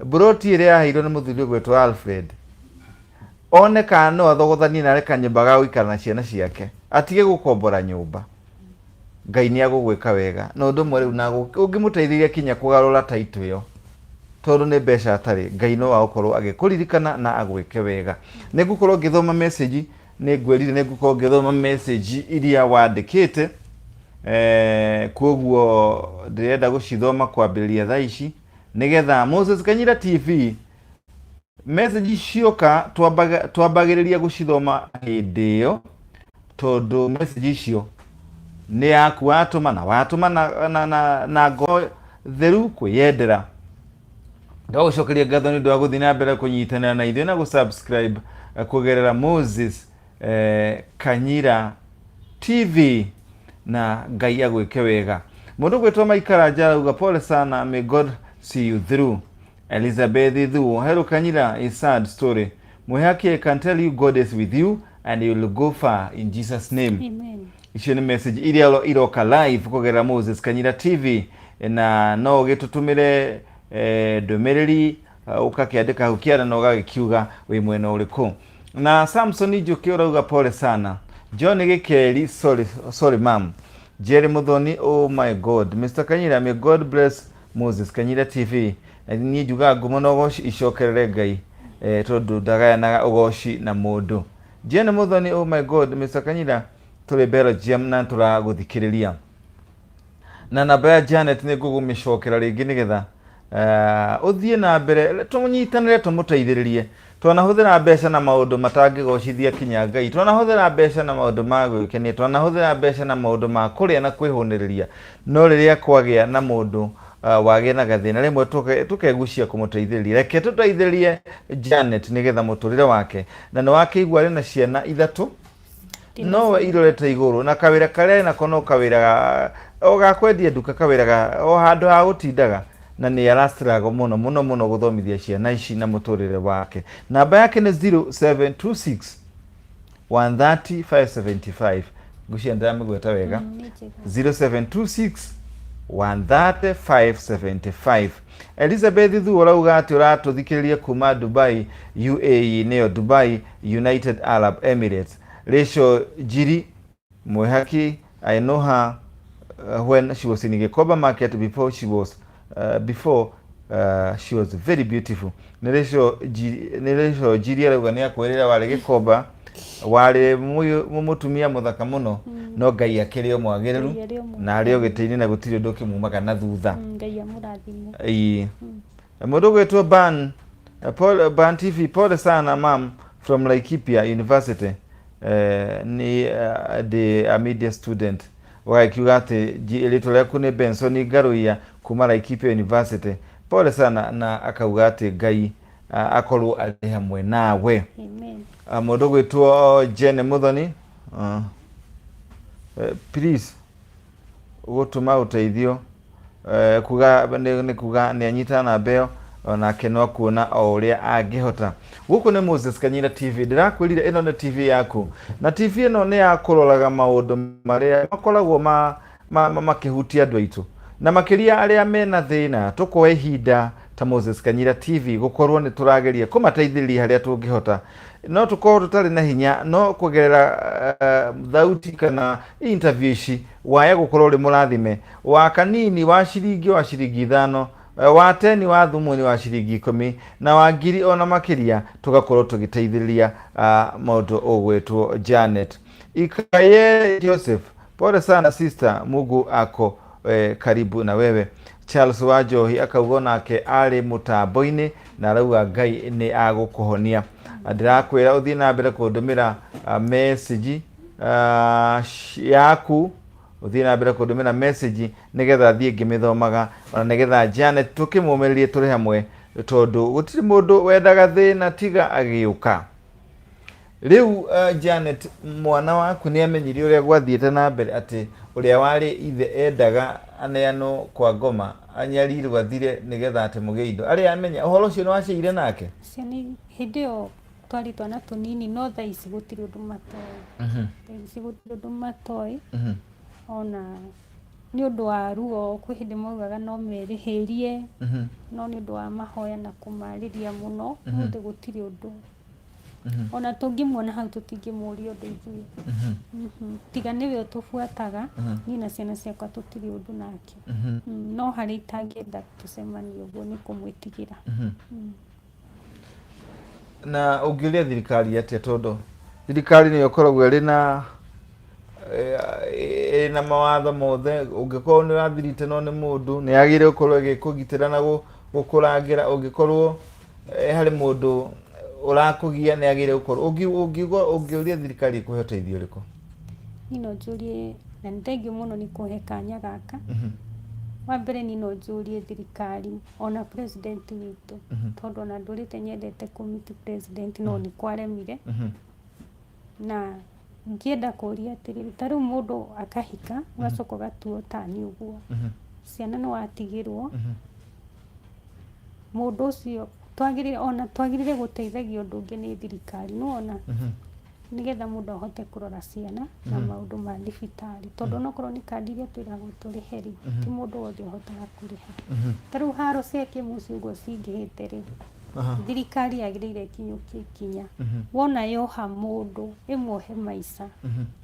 mburoti ĩrĩa yaheirwo nĩ mũthuri ũgwĩtwo Alfred, one kana no athogothanie na kanyũmba ga gũikara na ciana ciake, atige gũkombora nyũmba. Ngai nĩ agũgwĩka wega. Na ũndũ ũmwe rĩu na ũngĩmũteithĩria kinya kũgarũra taitũ ĩyo, tondũ nĩ mbeca atarĩ, Ngai no agũkorwo agĩkũririkana na agwĩke wega. Nĩ ngũkorwo ngĩthoma message, nĩ ngwĩrire nĩ ngũkorwo ngĩthoma message iria wandĩkĩte, koguo ndĩrenda gũcithoma kwambĩrĩria thaa ici, nĩgetha Moses Kanyira TV message cioka twambagĩrĩria gũcithoma hĩndĩ ĩyo, tondũ message icio nĩ yaku watũma, na watũma na ngoro theru kwĩyendera. Ndagũcokeria ngatho nĩ ũndũ wa gũthiĩ na mbere kũnyitanĩra na ithuĩ na gũ-subscribe kũgerera Moses Kanyira TV, na Ngai agwĩke wega. Mũndũ gwĩtwo Maikara arauga, "Pole sana, may God see you through." Elizabeth Thuo, "Hello Kanyira, a sad story. Mwihaki, I can tell you God is with you and you will go far in Jesus' name." Amen. Icio nĩ message iria iroka live kũgerera Moses Kanyira TV, na no ũgĩtũtũmĩre ndũmĩrĩri, ũgakĩandĩka hau kĩara na ũgagĩkiuga wĩ mwena ũrĩkũ. Na Samson Njuki ũrauga, "Pole sana." John Gĩkeri, "Sorry, sorry mam." Jerry Muthoni, "Oh my God, Mr Kanyira, may God bless Moses Kanyira TV." Na niĩ njugaga ngumo na ũgoci icokerere Ngai, tondũ ndagayanaga ũgoci na mũndũ. Jane Muthoni, "Oh my God, Mr Kanyira, tũrĩ Belgium na tũragũthikĩrĩria." Na namba ya Janet nĩ ngũgũmĩcokera rĩngĩ, nĩgetha ũthiĩ na mbere tũnyitanĩre, tũmũteithĩrĩrie. Twanahũthĩra mbeca na maũndũ matangĩgocithia kinya Ngai, twanahũthĩra mbeca na maũndũ ma gwĩkenia, twanahũthĩra mbeca na maũndũ ma kũrĩa na kwĩhũnĩrĩria, no rĩrĩa kwagĩa na mũndũ Wagĩa na gathĩna rĩmwe tũkegucia kũmũteithĩrĩria. Reke tũteithĩrĩrie Janet nĩgetha mũtũrĩre wake, na nĩ wakĩigua arĩ na ciana ithatũ nowe irorete igũrũ, na kawĩra karĩa arĩ nako no kawĩra o ga kwendia nduka, kawĩra ga o handũ ha gũtindaga, na nĩ ara struggle mũno mũno mũno gũthomithia ciana ici na mũtũrĩre wake. Namba yake nĩ 0726 130 575. Ngwĩciria ndĩramĩgweta wega. Nĩ njega. 0726 130 575. Elizabeth Thu ũrauga atĩ ũratũthikĩrĩria kuma Dubai, UAE, nĩyo Dubai, United Arab Emirates. Rachel Njiri Mwehaki, I know her when she was in Gikomba market before she was before she was very beautiful. Nĩ Rachel Njiri, nĩ Rachel Njiri arauga nĩ akwĩrĩra warĩ Gĩkomba warĩ mũtumia mũthaka mũno, no Ngai akĩrĩ o mwagĩrĩru. Ngai arĩ o na arĩ o gĩtĩ-inĩ na gũtirĩ ũndũ ũkĩmumaga na thutha. Ngai amũrathime. Ĩĩ. Mũndũ ũgwĩtwo Ban Paul, Ban TV, pole sana mam from Laikipia University. Ni ndĩ a media student. Ũgagĩkiuga atĩ rĩtwa rĩaku nĩ Benson Ngaruiya kuma Laikipia University. Pole sana, na akauga atĩ Ngai akorwo arĩ hamwe nawe. Amen. Mũndũ ũgwĩtwo Jane Muthoni, please gũtũma ũteithio, kuga nĩ kuga nĩ anyita namba ĩyo, onake no kuona o ũrĩa angĩhota. Gũkũ nĩ Moses Kanyira TV. Ndĩrakwĩrire ĩno nĩ TV yaku, na TV ĩno nĩ ya kũroraga maũndũ marĩa makoragwo makĩhutia andũ aitũ, na makĩria arĩa mena thĩna. Tũkoya ihinda ta Moses Kanyira TV gũkorwo nĩ tũrageria kũmateithĩrĩria harĩa tũngĩhota. No tũkorwo tũtarĩ na hinya, no kũgerera thauti kana interview ici waya gũkorwo ũrĩ mũrathime wa kanini, wa ciringi, wa ciringi 5, wa 10, wa thumuni, wa ciringi 10 na wa ngiri ona makĩria, tũgakorwo tũgĩteithĩrĩria mũndũ ũgwĩtwo Janet Ikaye Joseph. Pole sana sister, Mungu ako karibu na wewe. Charles Wanjohi akauga onake arĩ mũtambo-inĩ na arauga Ngai nĩ agũkũhonia. Ndĩrakwĩra ũthiĩ na mbere kũndũmĩra message yaku, ũthiĩ na mbere kũndũmĩra message nĩgetha thiĩ ngĩmĩthomaga, ona nĩgetha Janet tũkĩmũmĩrĩrie tũrĩ hamwe, tondũ gũtirĩ mũndũ wendaga thĩna tiga agĩũka. Rĩu Janet, mwana waku nĩ amenyire ũrĩa gwathiĩte na mbere, atĩ ũrĩa warĩ ithe endaga aneanwo kwa ngoma anyarirwo athire nĩgetha atĩ mũgĩe indo? Arĩa amenya ũhoro ũcio nĩ waciire nake? Ciana hĩndĩ ĩyo twarĩ twana tũnini, no thaa ici gũtirĩ ũndũ matoĩ. Thaa ici gũtirĩ ũndũ matoĩ. Ona nĩ ũndũ wa ruo, kwĩ hĩndĩ maugaga no merĩhĩrie, no nĩ ũndũ wa mahoya na kũmarĩria mũno, ũmũthĩ gũtirĩ ũndũ. Ona tũngĩmuona hau tũtingĩmũria ũndũ ithuĩ. Tiga nĩwe ũtũbuataga, niĩ na ciana ciakwa tũtirĩ ũndũ nake. No harĩa itangĩenda tũcemanie ũguo nĩ kũmwĩtigĩra. Na ũngĩũria thirikari atĩa, tondũ thirikari nĩyo ĩkoragwo ĩrĩ na mawatho mothe? Ũngĩkorwo nĩ ũrathirite no nĩ mũndũ, nĩ yagĩrĩire gũkorwo ĩgĩkũgitĩra na gũkũrangĩra. Ũngĩkorwo harĩ mũndũ ũrakũgia, nĩ yagĩrĩire gũkorwo ũngiuga, ũngĩũria thirikari ĩkũhe ũteithio ũrĩkũ? Niĩ no njũrie, na nĩ thengiũ mũno nĩ kũhe kanya gaka. Wa mbere, niĩ no njũrie thirikari ona president witũ, tondũ ona ndũrĩte nyendete kũmiti president, no nĩ kwaremire. Na ngĩenda kũria atĩrĩrĩ, ta rĩu mũndũ akahika, ũgacoka ũgatuo tani ũguo, ciana nĩ watigĩrwo mũndũ ũcio. Twagĩrĩire, ona twagĩrĩire gũteithagio ũndũ ũngĩ nĩ thirikari, nĩwona, nĩgetha mũndũ ahote kũrora ciana na maũndũ ma thibitarĩ, tondũ onokorwo nĩ kandi iria twĩragwo tũrĩhe rĩ, ti mũndũ wothe ũhotaga kũrĩha. Ta rĩu haro cia kĩmũciĩ ũguo cingĩhĩte rĩ, thirikari yagĩrĩire ĩkinyũkie ikinya, wona yoha mũndũ, ĩmuohe maica,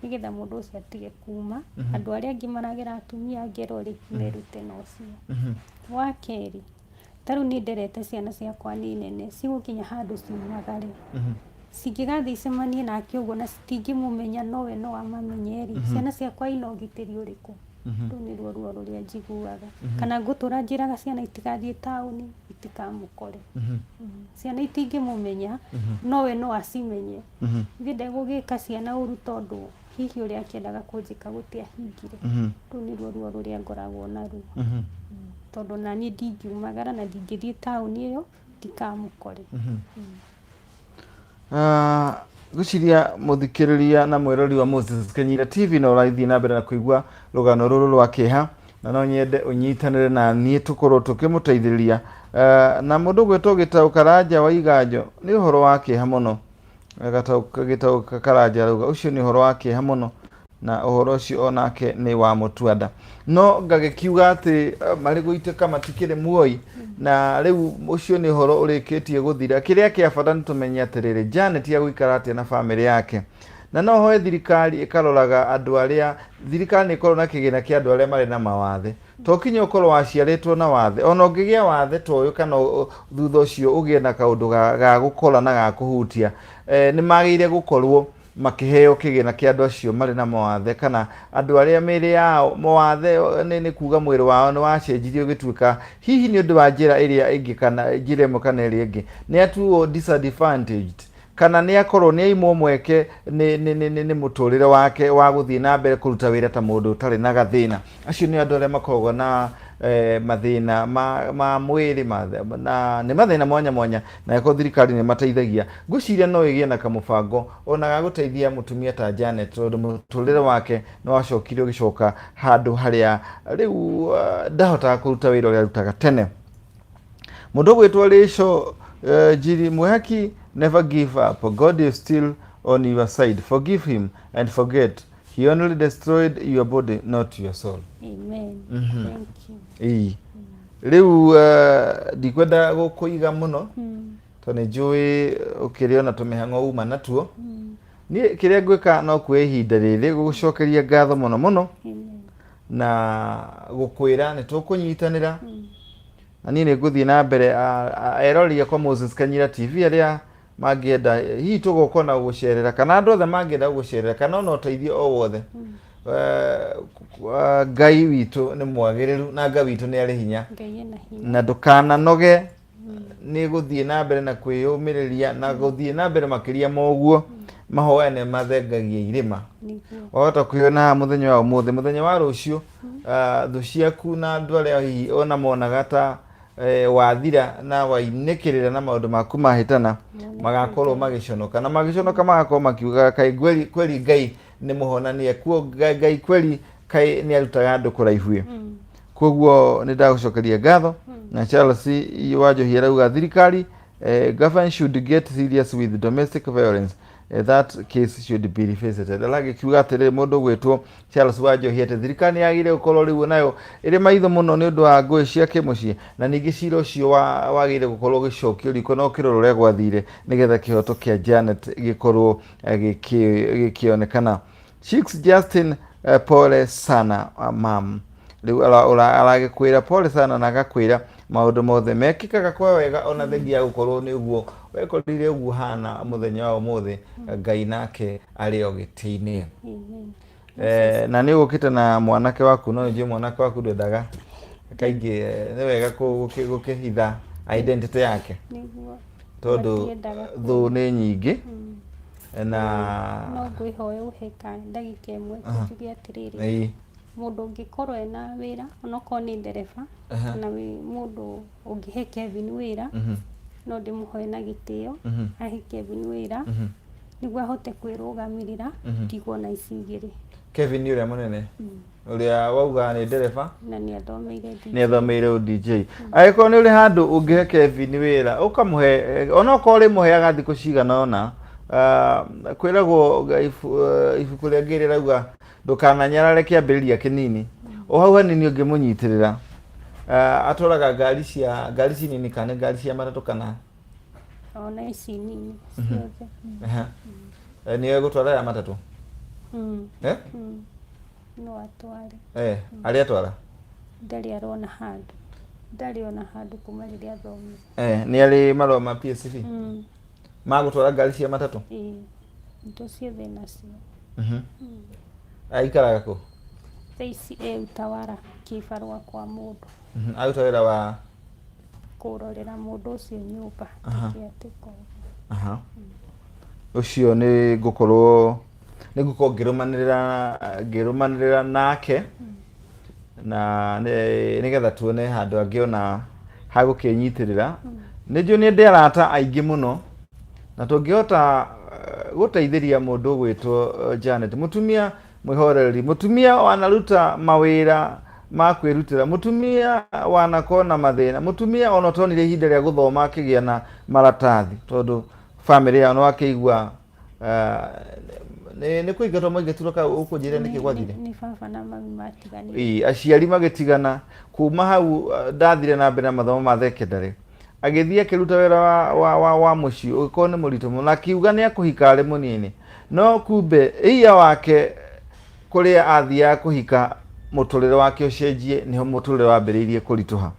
nĩgetha mũndũ ũcio atige kuma. Andũ arĩa angĩ maragera atumia ngero rĩ, merute na ũcio. Wa kerĩ, ta rĩu niĩ nderete ciana ciakwa nĩ nene, cigũkinya handũ ciumagare, cingĩgathiĩ icemanie nake ũguo na citingĩmũmenya, nowe no amamenye rĩ, ciana ciakwa ina ũgitĩri ũrĩkũ? Rũu nĩruo ruo rũrĩa njiguaga, kana ngũtũra njĩraga ciana itigathiĩ taũni itikamũkore. Ciana itingĩmũmenya, nowe no acimenye. Ithe ndegũgĩka ciana ũru, tondũ Hihi ũrĩa akĩendaga kũnjĩka gũtiahingire. Rũu nĩruo ruo rũrĩa ngoragwo naruo. Tondũ naniĩ ndingiumagara na ndingĩthiĩ taũni ĩyo ndikamũkore. Ah, ngwĩciria mũthikĩrĩria na mwĩrori wa Moses Kenyira TV no ũrathiĩ na mbere na kũigua rũgano rũrũ rwa kĩeha na no nyende ũnyitanĩre na niĩ tũkorwo tũkĩmũteithĩrĩria. Ah, na mũndũ ũgwĩtwo Gĩtaũ Karanja wa Iganjo nĩ ũhoro wa kĩeha mũno. Gĩtaũ Karanja arauga ũcio nĩ ũhoro wa kĩeha mũno na ũhoro ũcio onake nĩ wa mũtuanda no ngagĩkiuga atĩ marĩ gũitĩka matikĩrĩ muoi na rĩu ũcio nĩ ũhoro ũrĩkĩtie gũthira. Kĩrĩa kĩa bata nĩ tũmenye atĩrĩrĩ, Janet agũikara atĩa na bamĩrĩ yake, na no hoe thirikari ĩkaroraga andũ arĩa, thirikari nĩ ĩkorwo na kĩgĩna kĩa andũ arĩa marĩ na mawathe. To kinya ũkorwo waciarĩtwo na wathe, ona ũngĩgĩa wathe ta ũyũ kana thutha ũcio ũgĩe na kaũndũ ga gũkora na ga kũhutia, nĩ magĩrĩire gũkorwo makĩheo kĩgĩna kĩa andũ acio marĩ na mawathe kana andũ arĩa mĩĩrĩ yao mawathe nĩ kuga mwĩrĩ wao nĩ wacenjirie ũgĩtuĩka hihi nĩ ũndũ wa njĩra ĩrĩa ĩngĩ kana njĩra ĩmwe kana ĩrĩa ĩngĩ, nĩ atuo disadvantaged kana nĩ akorwo nĩ aimwo mweke nĩ mũtũrĩre wake wa gũthiĩ na mbere kũruta wĩra ta mũndũ ũtarĩ na gathĩna. Acio nĩ andũ arĩa makoragwo na mathĩna ma mwĩrĩ na nĩ mathĩna mwanya mwanya, na angĩkorwo thirikari nĩ ĩmateithagia, ngwĩciria no ĩgĩe na kamũbango ona ga gũteithia mũtumia ta Janet, tondũ mũtũrĩre wake nĩ wacokire ũgĩcoka handũ harĩa rĩu ndahotaga kũruta wĩra ũrĩa arutaga tene. Mũndũ ũgwĩtwo Rachel Njiri Mwehaki, never give up, God is still on your side, forgive him and forget. He only destroyed your body, not your soul. Amen. Thank you. Ĩĩ. Rĩu ndikwenda gũkũiga mũno tondũ nĩ njũĩ ũkĩrĩ ona tũmĩhang'o uma natuo. Niĩ kĩrĩa ngwĩka no kuoya ihinda rĩrĩ gũgũcokeria ngatho mũno mũno. Amen. Na gũkwĩra nĩ tũkũnyitanĩra. Na niĩ nĩ ngũthiĩ na mbere eroreri akwa Moses Kanyira TV arĩa mangĩenda hihi tũgoka na gũgũcerera kana andũ othe mangĩenda gũgũcerera kana ona ũteithio o wothe. Ngai witũ nĩ mwagĩrĩru na Ngai witũ nĩ arĩ hinya. Ngai ena hinya. Na ndũkananoge nĩ gũthiĩ na mbere na kwĩyũmĩrĩria na gũthiĩ na mbere makĩria ma ũguo. Mahoya nĩ mathengagia irĩma. Wahota kwĩona haha mũthenya wa ũmũthĩ, mũthenya wa rũciũ, thũ ciaku na andũ arĩa hihi ona monaga ta wathira na wainĩkĩrĩra na maũndũ maku mahĩtana, magakorwo magĩconoka na magĩconoka magakorwo makiugaga kaĩ kweli Ngai nĩ mũhonania, kuo Ngai kweli kaĩ nĩ arutaga andũ kũraihu. Koguo nĩ ndagũcokeria ngatho. Na Charles Wanjohi arauga thirikari, government should get serious with domestic violence. That case should be revisited. Aragĩkiuga atĩrĩrĩ mũndũ ũgwĩtwo Charles Wanjohi atĩ thirikari nĩ yagĩrĩire gũkorwo rĩu nayo ĩrĩ maitho mũno nĩ ũndũ wa ngũĩ cia kĩmũciĩ, na ningĩ cira ũcio wagĩrĩire gũkorwo ũgĩcokio riko na ũkĩrorwo ũrĩa gwathire nĩgetha kĩhoto kĩa Janet gĩkorwo gĩkĩonekana. Chicks Justin, pole sana mam. Rĩu aragĩkwĩra pole sana na agakwĩra maũndũ mothe mekĩkaga kwa wega ona thengia ya gũkorwo nĩ ũguo wekorire ũguo hana mũthenya wa ũmũthĩ, Ngai nake arĩ o gĩtĩ-inĩ. Amen. Na nĩ ũgũkĩte na mwanake waku, no nĩnjũĩ mwanake waku ndwendaga kaingĩ, nĩ wega gũkĩhitha identity yake. Nĩguo. Tondũ Matiendaga thũ nĩ nyingĩ. Na no ngwĩhoya ũhe ka ndagĩka ĩmwe njuge atĩrĩrĩ. Mũndũ ũngĩkorwo ena wĩra onokorwo nĩ ndereba kana mũndũ ũngĩhe Kevin wĩra, no ndĩmũhoe na gĩtĩo ahe Kevin wĩra nĩguo ahote kwĩrũgamĩrĩra ndigwo na ici igĩrĩ. Kevin nĩ ũrĩa mũnene ũrĩa wauga nĩ ndereba na nĩ athomeire DJ. Nĩ athomeire ũ DJ. Angĩkorwo nĩ ũrĩ handũ ũngĩhe Kevin wĩra ũkamũhe, onokorwo ũrĩmũheaga thikũ cigana ũna, kwĩragwo ibuku rĩa Ngai rĩrauga ndũkananyarare kĩambĩrĩria kĩnini, o hau hanini ũngĩmũnyitĩrĩra. Atwaraga ngari cia ngari ci nini kana ngari cia matatũ kana ona ici nini ciothe. Nĩwe gũtwara ya matatũ? Eh? No atware. Arĩa atwara? Ndarĩ arona handũ. Ndarĩ ona handũ kuma rĩrĩa athomire. Nĩ arĩ marũa ma PSV? Ma gũtwara ngari cia matatũ? Ĩĩ. Indo ciothe nacio. Aikaraga kũ? Thaa ici e Utawala kĩbarũa kwa mũndũ. Aruta wĩra wa? Kũrorera mũndũ ũcio nyũmba. Caretaker. Ũcio nĩ ngũkorwo Nĩ ngũkorwo ngĩrũmanĩrĩra nake na nĩgetha tuone handũ angĩona ha gũkĩnyitĩrĩra. Nĩ njũĩ nĩ ndĩ arata aingĩ mũno na tũngĩhota gũteithĩria mũndũ ũgwĩtwo Janet, mũtumia mwĩhoreri, mũtumia wanaruta mawĩra ma kwĩrutĩra, mũtumia wanakorwo na mathĩna, mũtumia ona ũtonire ihinda rĩa gũthoma akĩgĩa na maratathi tondũ famĩlĩ yao nĩ wakĩigua nĩ kũingatwo mwaingatirwo ka ũkũnjĩra nĩkĩ gwathire? Nĩ baba na mami matiganire. Ĩĩ, aciari magĩtigana kuma hau ndathire na mbere na mathomo ma thekendarĩ agĩthiĩ akĩruta wĩra wa mũciĩ ũgĩkorwo nĩ mũritũ mũno na akiuga nĩ akũhika arĩ mũnini no kumbe ĩia wake kũrĩa athiaga kũhika mũtũrĩre wake ũcenjie nĩho mũtũrĩre wambĩrĩirie kũritũha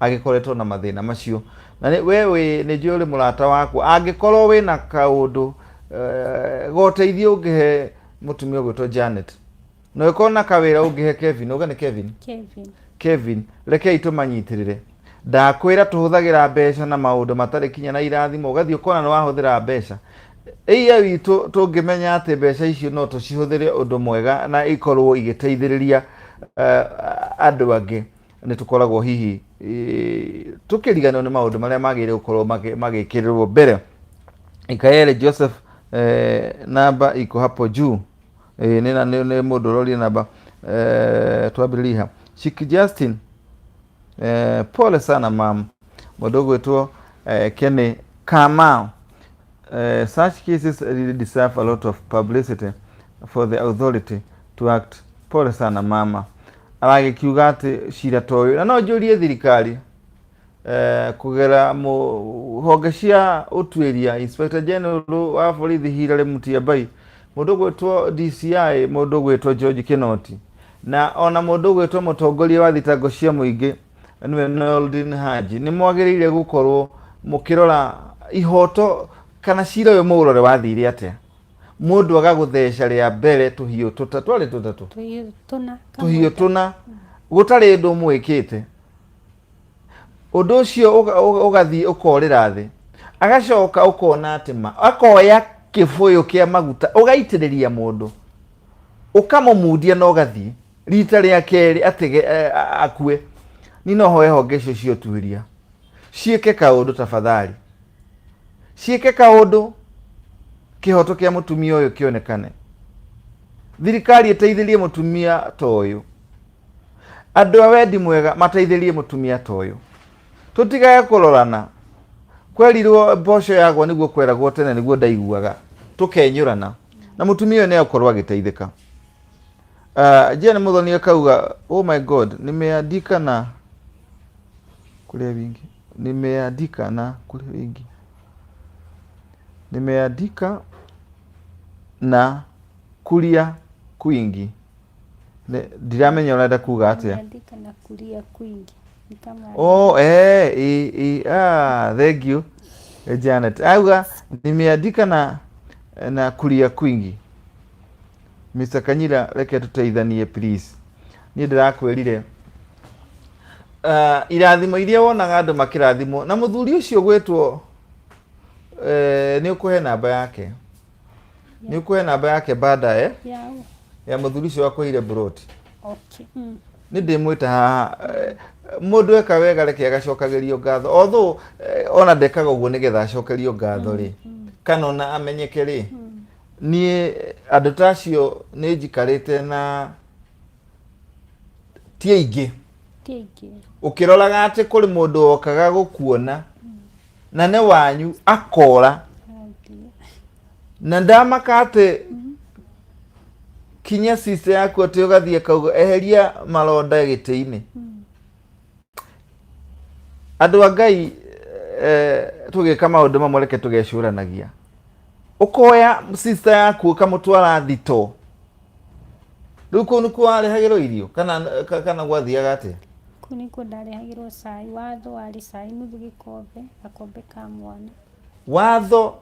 agĩkoretwo na mathĩna macio na we wĩ nĩ njũĩ ũrĩ mũrata wakwa angĩkorwo wĩna kaũndũ goteithio ũngĩhe mũtumia ũgwĩtwo Janet na ũkorwo na kawĩra ũngĩhe Kevin uga nĩ Kevin. Kevin. Kevin, rekei tũmanyitĩrĩre. Ndakwĩra tũhũthagĩra mbeca na maũndũ matarĩ kinya na irathimo ũgathiĩ ũkona nĩ wahũthĩra mbeca. Ĩiya witũ tũngĩmenya atĩ mbeca icio no tũcihũthĩre ũndũ mwega na ikorwo igĩteithĩrĩria andũ angĩ nĩ tũkoragwo hihi tũkĩriganĩrwo nĩ maũndũ marĩa magĩrĩire gũkorwo magĩkĩrĩrwo mbere. Ikaere Joseph, namba iko hapo juu. Ĩĩ nĩ mũndũ ũroria namba twambĩrĩrie ha. Chick Justin, pole sana mam. Mũndũ ũgwĩtwo Kenny Kamau. Such cases really deserve a lot of publicity for the authority to act. Pole sana mama. Aragĩkiuga atĩ cira ta ũyũ na no njũrie thirikari kũgera honge cia ũtuĩria Inspector General wa borithi Hilary Mutyambai, mũndũ ũgwĩtwo DCI, mũndũ ũgwĩtwo George Kinoti na ona mũndũ ũgwĩtwo mũtongoria wa thitango cia mũingĩ nĩwe Noordin Haji, nĩ mwagĩrĩire gũkorwo mũkĩrora ihoto kana cira ũyũ mũũrore wathire atĩa. Mũndũ agagũtheca rĩa mbere tũhiũ tũtatũ, twarĩ tũtatũ, tũhiũ tũna, tũhiũ tũna, gũtarĩ ũndũ mwĩkĩte. Ũndũ ũcio ũgathiĩ ũkorĩra thĩ, agacoka ũkona atĩ ma akoya kĩbũyũ kĩa maguta ũgaitĩrĩria mũndũ ũkamũmundia na ũgathiĩ rita rĩa kerĩ atege akue. Niĩ no hoe honge icio cia ũtuĩria ciĩke kaũndũ tafadhali, ciĩke kaũndũ kĩhoto kĩa mũtumia ũyũ kĩonekane. Thirikari ĩteithĩrie mũtumia ta ũyũ, andũ a wendi mwega mateithĩrie mũtumia ta ũyũ, tũtigage kũrorana. Kwerirwo mboco yagwa nĩguo kweragwo tene nĩguo ndaiguaga, tũkenyũrana na mũtumia ũyũ nĩ egũkorwo agĩteithĩka. Jane Muthoni akauga oh my God, nimeandika na kulia wingi, nimeandika na kulia wingi, nimeandika na kulia kwingi. Ndiramenya ũrenda kuga atĩa. Nimeandika na kulia kwingi. Ni kama Oh, thank you Janet. Auga nimeandika na kulia kwingi. Mr. Kanyira, reke tũteithanie please. Niĩ ndĩrakwĩrire irathimo iria wonaga andũ makĩrathimwo na mũthuri ũcio gwĩtwo nĩ ũkũhe namba yake, nĩ ũkũhe namba yake baadaye ya mũthuri ũcio wakũheire broti. Okay. Nĩ ndĩmwĩta haha mũndũ eka wega reke agacokagĩrio ngatho, although ona ndekaga ũguo nĩgetha acokerio ngatho rĩ, kana ona amenyeke rĩ. Niĩ andũ ta acio nĩ njikarĩte na ti aingĩ, ũkĩroraga atĩ kũrĩ mũndũ wokaga gũkuona na nĩ wanyu akora na ndamaka atĩ kinya sister yaku atĩ ũgathiĩ akauga eheria maronda gĩtĩ-inĩ. Andũ a Ngai, tũgĩka maũndũ mamwe reke tũgecũranagia. Ũkoya sister yaku ũkamũtwara thito, rĩu kũu nĩkuo warehagĩrwo irio kana gwathiaga atĩa? Kũu nĩkuo ndarehagĩrwo cai. Watho warĩ cai nuthu gĩkombe, gakombe ka mwana. Watho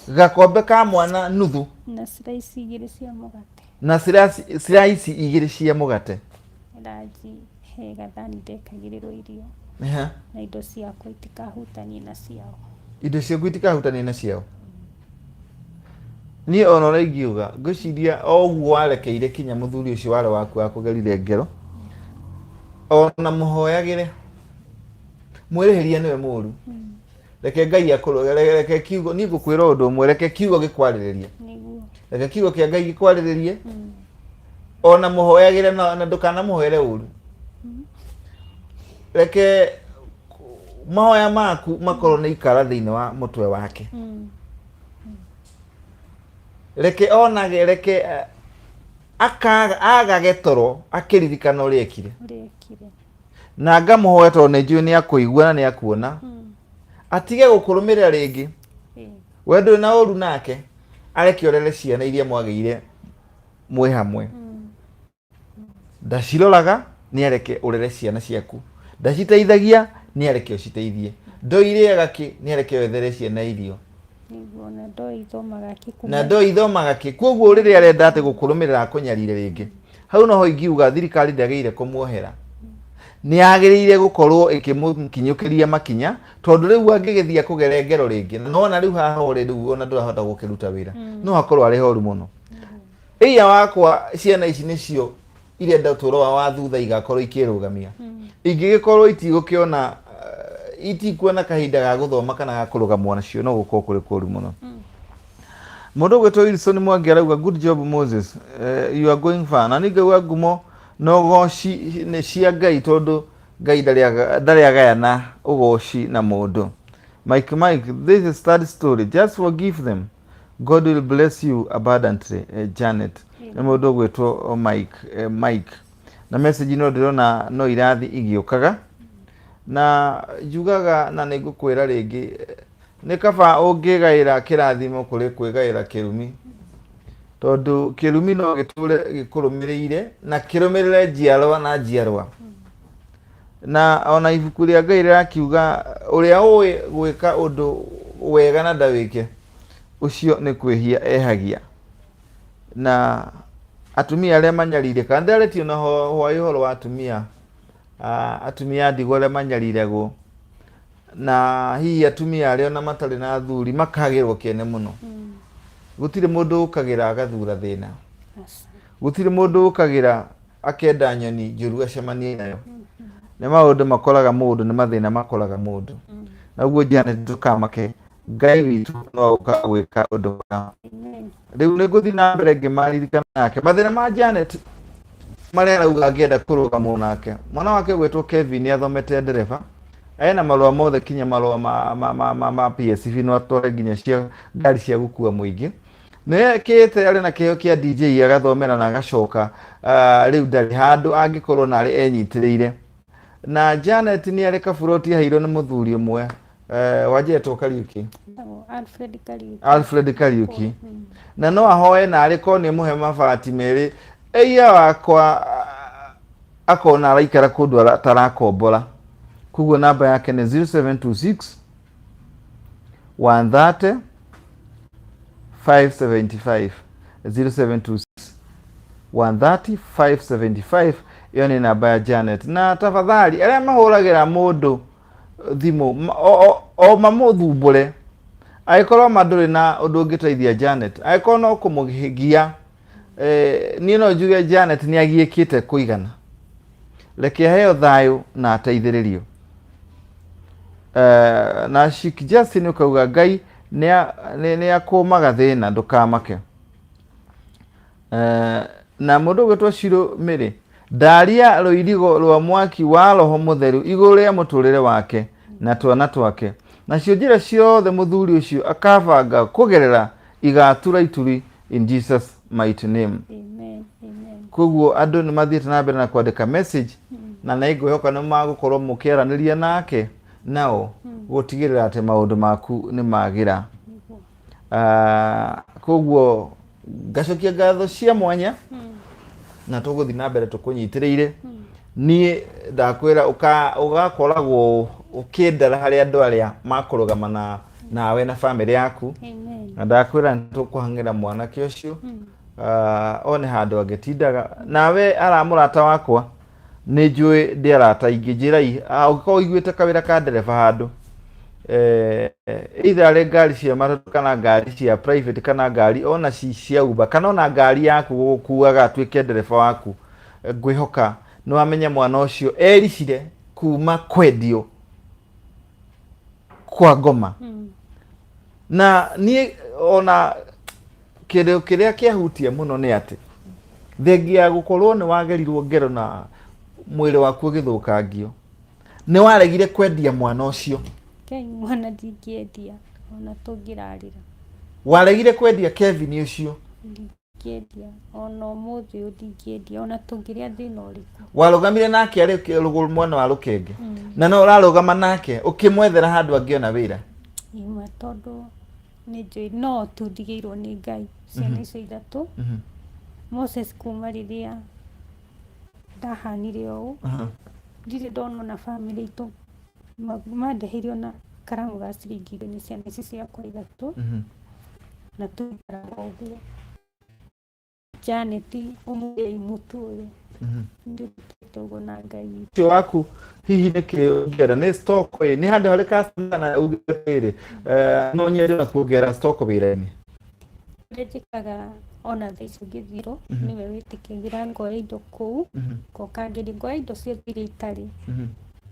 gakombe ka mwana nuthu na slice igĩrĩ cia mũgate. Na slice igĩrĩ cia mũgate. Ranji he gathani ndekagĩrĩrwo irio na indo ciakwa itikahutanie na ciao. Indo ciaku itikahutanie na ciao. Niĩ ona ũrĩa ingiuga, ngwĩciria o ũguo warekeire kinya mũthuri ũcio warĩ waku akũgerire ngero, ona mũhoyagĩre, mwĩrĩhĩria nĩwe mũru. Reke Ngai akũrũge, reke kiugo, niĩ ngũkwĩra ũndũ ũmwe, reke kiugo gĩkwarĩrĩrie. Nĩguo. Reke kiugo kĩa Ngai gĩkwarĩrĩrie, ona mũhoyagĩre na ndũkanamũhoere ũru. Reke mahoya maku makorwo nĩ ikara thĩinĩ wa mũtwe wake. Reke onage, reke agage toro akĩririkana ũrĩa ekire. Ũrĩa ekire. Na ngamũhoya tondũ nĩ njũĩ nĩ akũigua na nĩ akuona. Atige gũkũrũmĩrĩra rĩngĩ. We ndũrĩ na ũru nake, areke ũrere ciana iria mwagĩire mwĩ hamwe. Ndaciroraga nĩ areke ũrere ciana ciaku. Ndaciteithagia nĩ areke ũciteithie. Ndoirĩaga kĩ nĩ areke wethere ciana irio. Nĩguo, na ndoĩ ithomaga kĩ kuma Na ndoĩ ithomaga kĩ. Koguo rĩrĩa arenda atĩ gũkũrũmĩrĩra akũnyarire rĩngĩ, hau noho ingiuga thirikari ndĩagĩrĩire kũmuohera. Nĩ yagĩrĩire gũkorwo ĩkĩmũkinyũkĩria makinya, tondũ rĩu angĩgĩthiĩ akũgere ngero rĩngĩ, na nĩwona rĩu haha ũrĩ rĩu ona ndũrahota gũkĩruta wĩra, no hakorwo arĩ horu mũno. Ĩia wakwa ciana ici nĩcio irenda ũtũũro wao wa thutha igakorwo ikĩrũgamia. Ingĩgĩkorwo itigũkĩona, itikuona kahinda ga gũthoma kana ga kũrũgamwo nacio, no gũkorwo kũrĩ kũru mũno. Mũndũ ũgwĩtwo Wilson Mwangi arauga good job Moses, you are going far. Na niĩ ngauga ngumo na ũgoci nĩ cia Ngai tondũ Ngai ndarĩ agayana ũgoci na mũndũ. Mike Mike, this is sad story, just forgive them. God will bless you abundantly, Janet. Nĩ mũndũ ũgwĩtwo Mike, Mike. Na message no ndĩrona no irathi igĩũkaga. Na njugaga na nĩ ngũkwĩra rĩngĩ, nĩ kaba ũngĩgaĩra kĩrathimo kũrĩ kwĩgaĩra kĩrumi. Tondũ kĩrumi no gĩtũre gĩkũrũmĩrĩire na kĩrũmĩrĩre njiarwa na njiarwa. Na ona ibuku rĩa Ngai rĩrakiuga ũrĩa ũĩ gwĩka ũndũ wega na ndawĩke, ũcio nĩ kwĩhia ehagia. Na atumia arĩa manyarirĩkaga, nĩndĩrarĩtie na hwaĩ ũhoro wa atumia, atumia a ndigwa arĩa manyariragwo, na hihi atumia arĩa ona matarĩ na athuri makagĩrwo kĩene mũno. Gũtirĩ mũndũ ũkagĩra agathura thĩna. Gũtirĩ mũndũ ũkagĩra akenda nyoni njũru acemanie nayo. Nĩ maũndũ makoraga mũndũ, nĩ mathĩna makoraga mũndũ. Na ũguo Janet ndũkamake, Ngai witũ no ũka gwĩka ũndũ wa. Rĩu nĩ ngũthiĩ na mbere ngĩmaririkana nake. Mathĩna ma Janet marĩa arauga angĩenda kũrũgamwo nake. Mwana wake ũgwĩtwo Kevin nĩ athomete ndereba, ena marũa mothe kinya marũa ma PSV no atware nginya cia ngari cia gũkua mũingĩ. Nĩ ekĩte arĩ na kĩheo kĩa DJ agathomera na agacoka, rĩu ndarĩ handũ angĩkorwo na arĩ enyitĩrĩire. Na Janet nĩ arĩ kaburoti aheirwo nĩ mũthuri ũmwe, wanjetwo Kariuki. Alfred Kariuki. Alfred Kariuki. Na no ahoe na arĩ korwo nĩ mũhe mabati merĩ, ĩia wakwa akona araikara kũndũ atarakombora. Koguo namba yake nĩ 0726 130 575. 0726 130 575 ĩyo nĩ namba ya Janet. Na tafadhali arĩa mahũragĩra mũndũ thimũ o mamũthumbũre, angĩkorwo ma ndũrĩ na ũndũ ũngĩteithia Janet, angĩkorwo no kũmũgia, niĩ no njuge Janet nĩ agiĩkĩte kũigana. Reke aheo thayũ na ateithĩrĩrio. Na Sheikh Justin ũkauga Ngai nĩ akũmaga thĩna, ndũkamake. Na mũndũ ũgwĩtwo Shiro Mĩrĩ, ndaria rũirigo rwa mwaki wa Roho Mũtheru igũrũ rĩa mũtũrĩre wake na twana twake. Nacio njĩra ciothe mũthuri ũcio akabanga kũgerera igatura ituri in Jesus mighty name. Amen, amen. Koguo andũ nĩ mathiĩte na mbere na kwandĩka message, na nĩ ngwĩhoka nĩ magũkorwo mũkĩaranĩria nake nao gũtigĩrĩra atĩ maũndũ maku nĩ magĩra. Koguo ngacokia ngatho cia mwanya na tũgũthiĩ na mbere tũkũnyitĩrĩire. Niĩ ndakwĩra ũgakoragwo ũkĩndara harĩ andũ arĩa makũrũgama nawe na bamĩrĩ yaku. Amen. Na ndakwĩra nĩ tũkũhang'ĩra mwanake ũcio, one handũ angĩtindaga. Nawe ara mũrata wakwa, nĩ njũĩ ndĩ arata aingĩ, njĩrai, ũngĩkorwo ũiguĩte kawĩra ka ndereba handũ, Either arĩ ngari cia matatũ kana ngari cia private kana ngari ona ci cia Uber kana ona ngari yaku gũgũkuaga atuĩke ndereba waku. Ngwĩhoka nĩ wamenya mwana ũcio ericire kuma kwendio kwa ngoma. Na niĩ ona kĩndũ kĩrĩa kĩahutia mũno nĩ atĩ thengia ya gũkorwo nĩ wagerirwo ngero na mwĩrĩ waku ũgĩthũkangio, nĩ waregire kwendia mwana ũcio. Ngai, mwana ndingĩendia ona tũngĩrarĩra. Waregire kwendia Kevin ũcio. Ndingĩendia ona ũmũthĩ ũyũ, ndingĩendia ona tũngĩrĩa thĩna ũrĩkũ. Warũgamire nake arĩ rũgũrũ mwena wa rũkenge na no ũrarũgama nake ũkĩmwethera handũ angĩona wĩra. Ima, tondũ nĩ njũĩ no tu ndigĩirwo nĩ Ngai ciana icio ithatũ. Moses, kuma rĩrĩa ndahanire ũũ, ndirĩ ndona ona bamĩrĩ itũ mandeheire ona karamu ga ciringi igĩrĩ, nĩ ciana ici ciakwa ithatũ. Na tũikaraga ũguo. Janet ũmũthĩ mũtu ũyũ ndĩrutĩte ũguo na Ngai witũ. Ũcio waku hihi nĩ kĩ ũngĩenda? Nĩ stock ĩ nĩ handũ harĩ customer na uge atĩrĩrĩ, no nyende ona kuongerera stock wĩra-inĩ? Ũrĩa njĩkaga, ona thaa ici ngĩthirwo nĩwe wĩtĩkagĩra ngoya indo kũu, ngoka ngeria, ngoya indo ciothe iria itarĩ.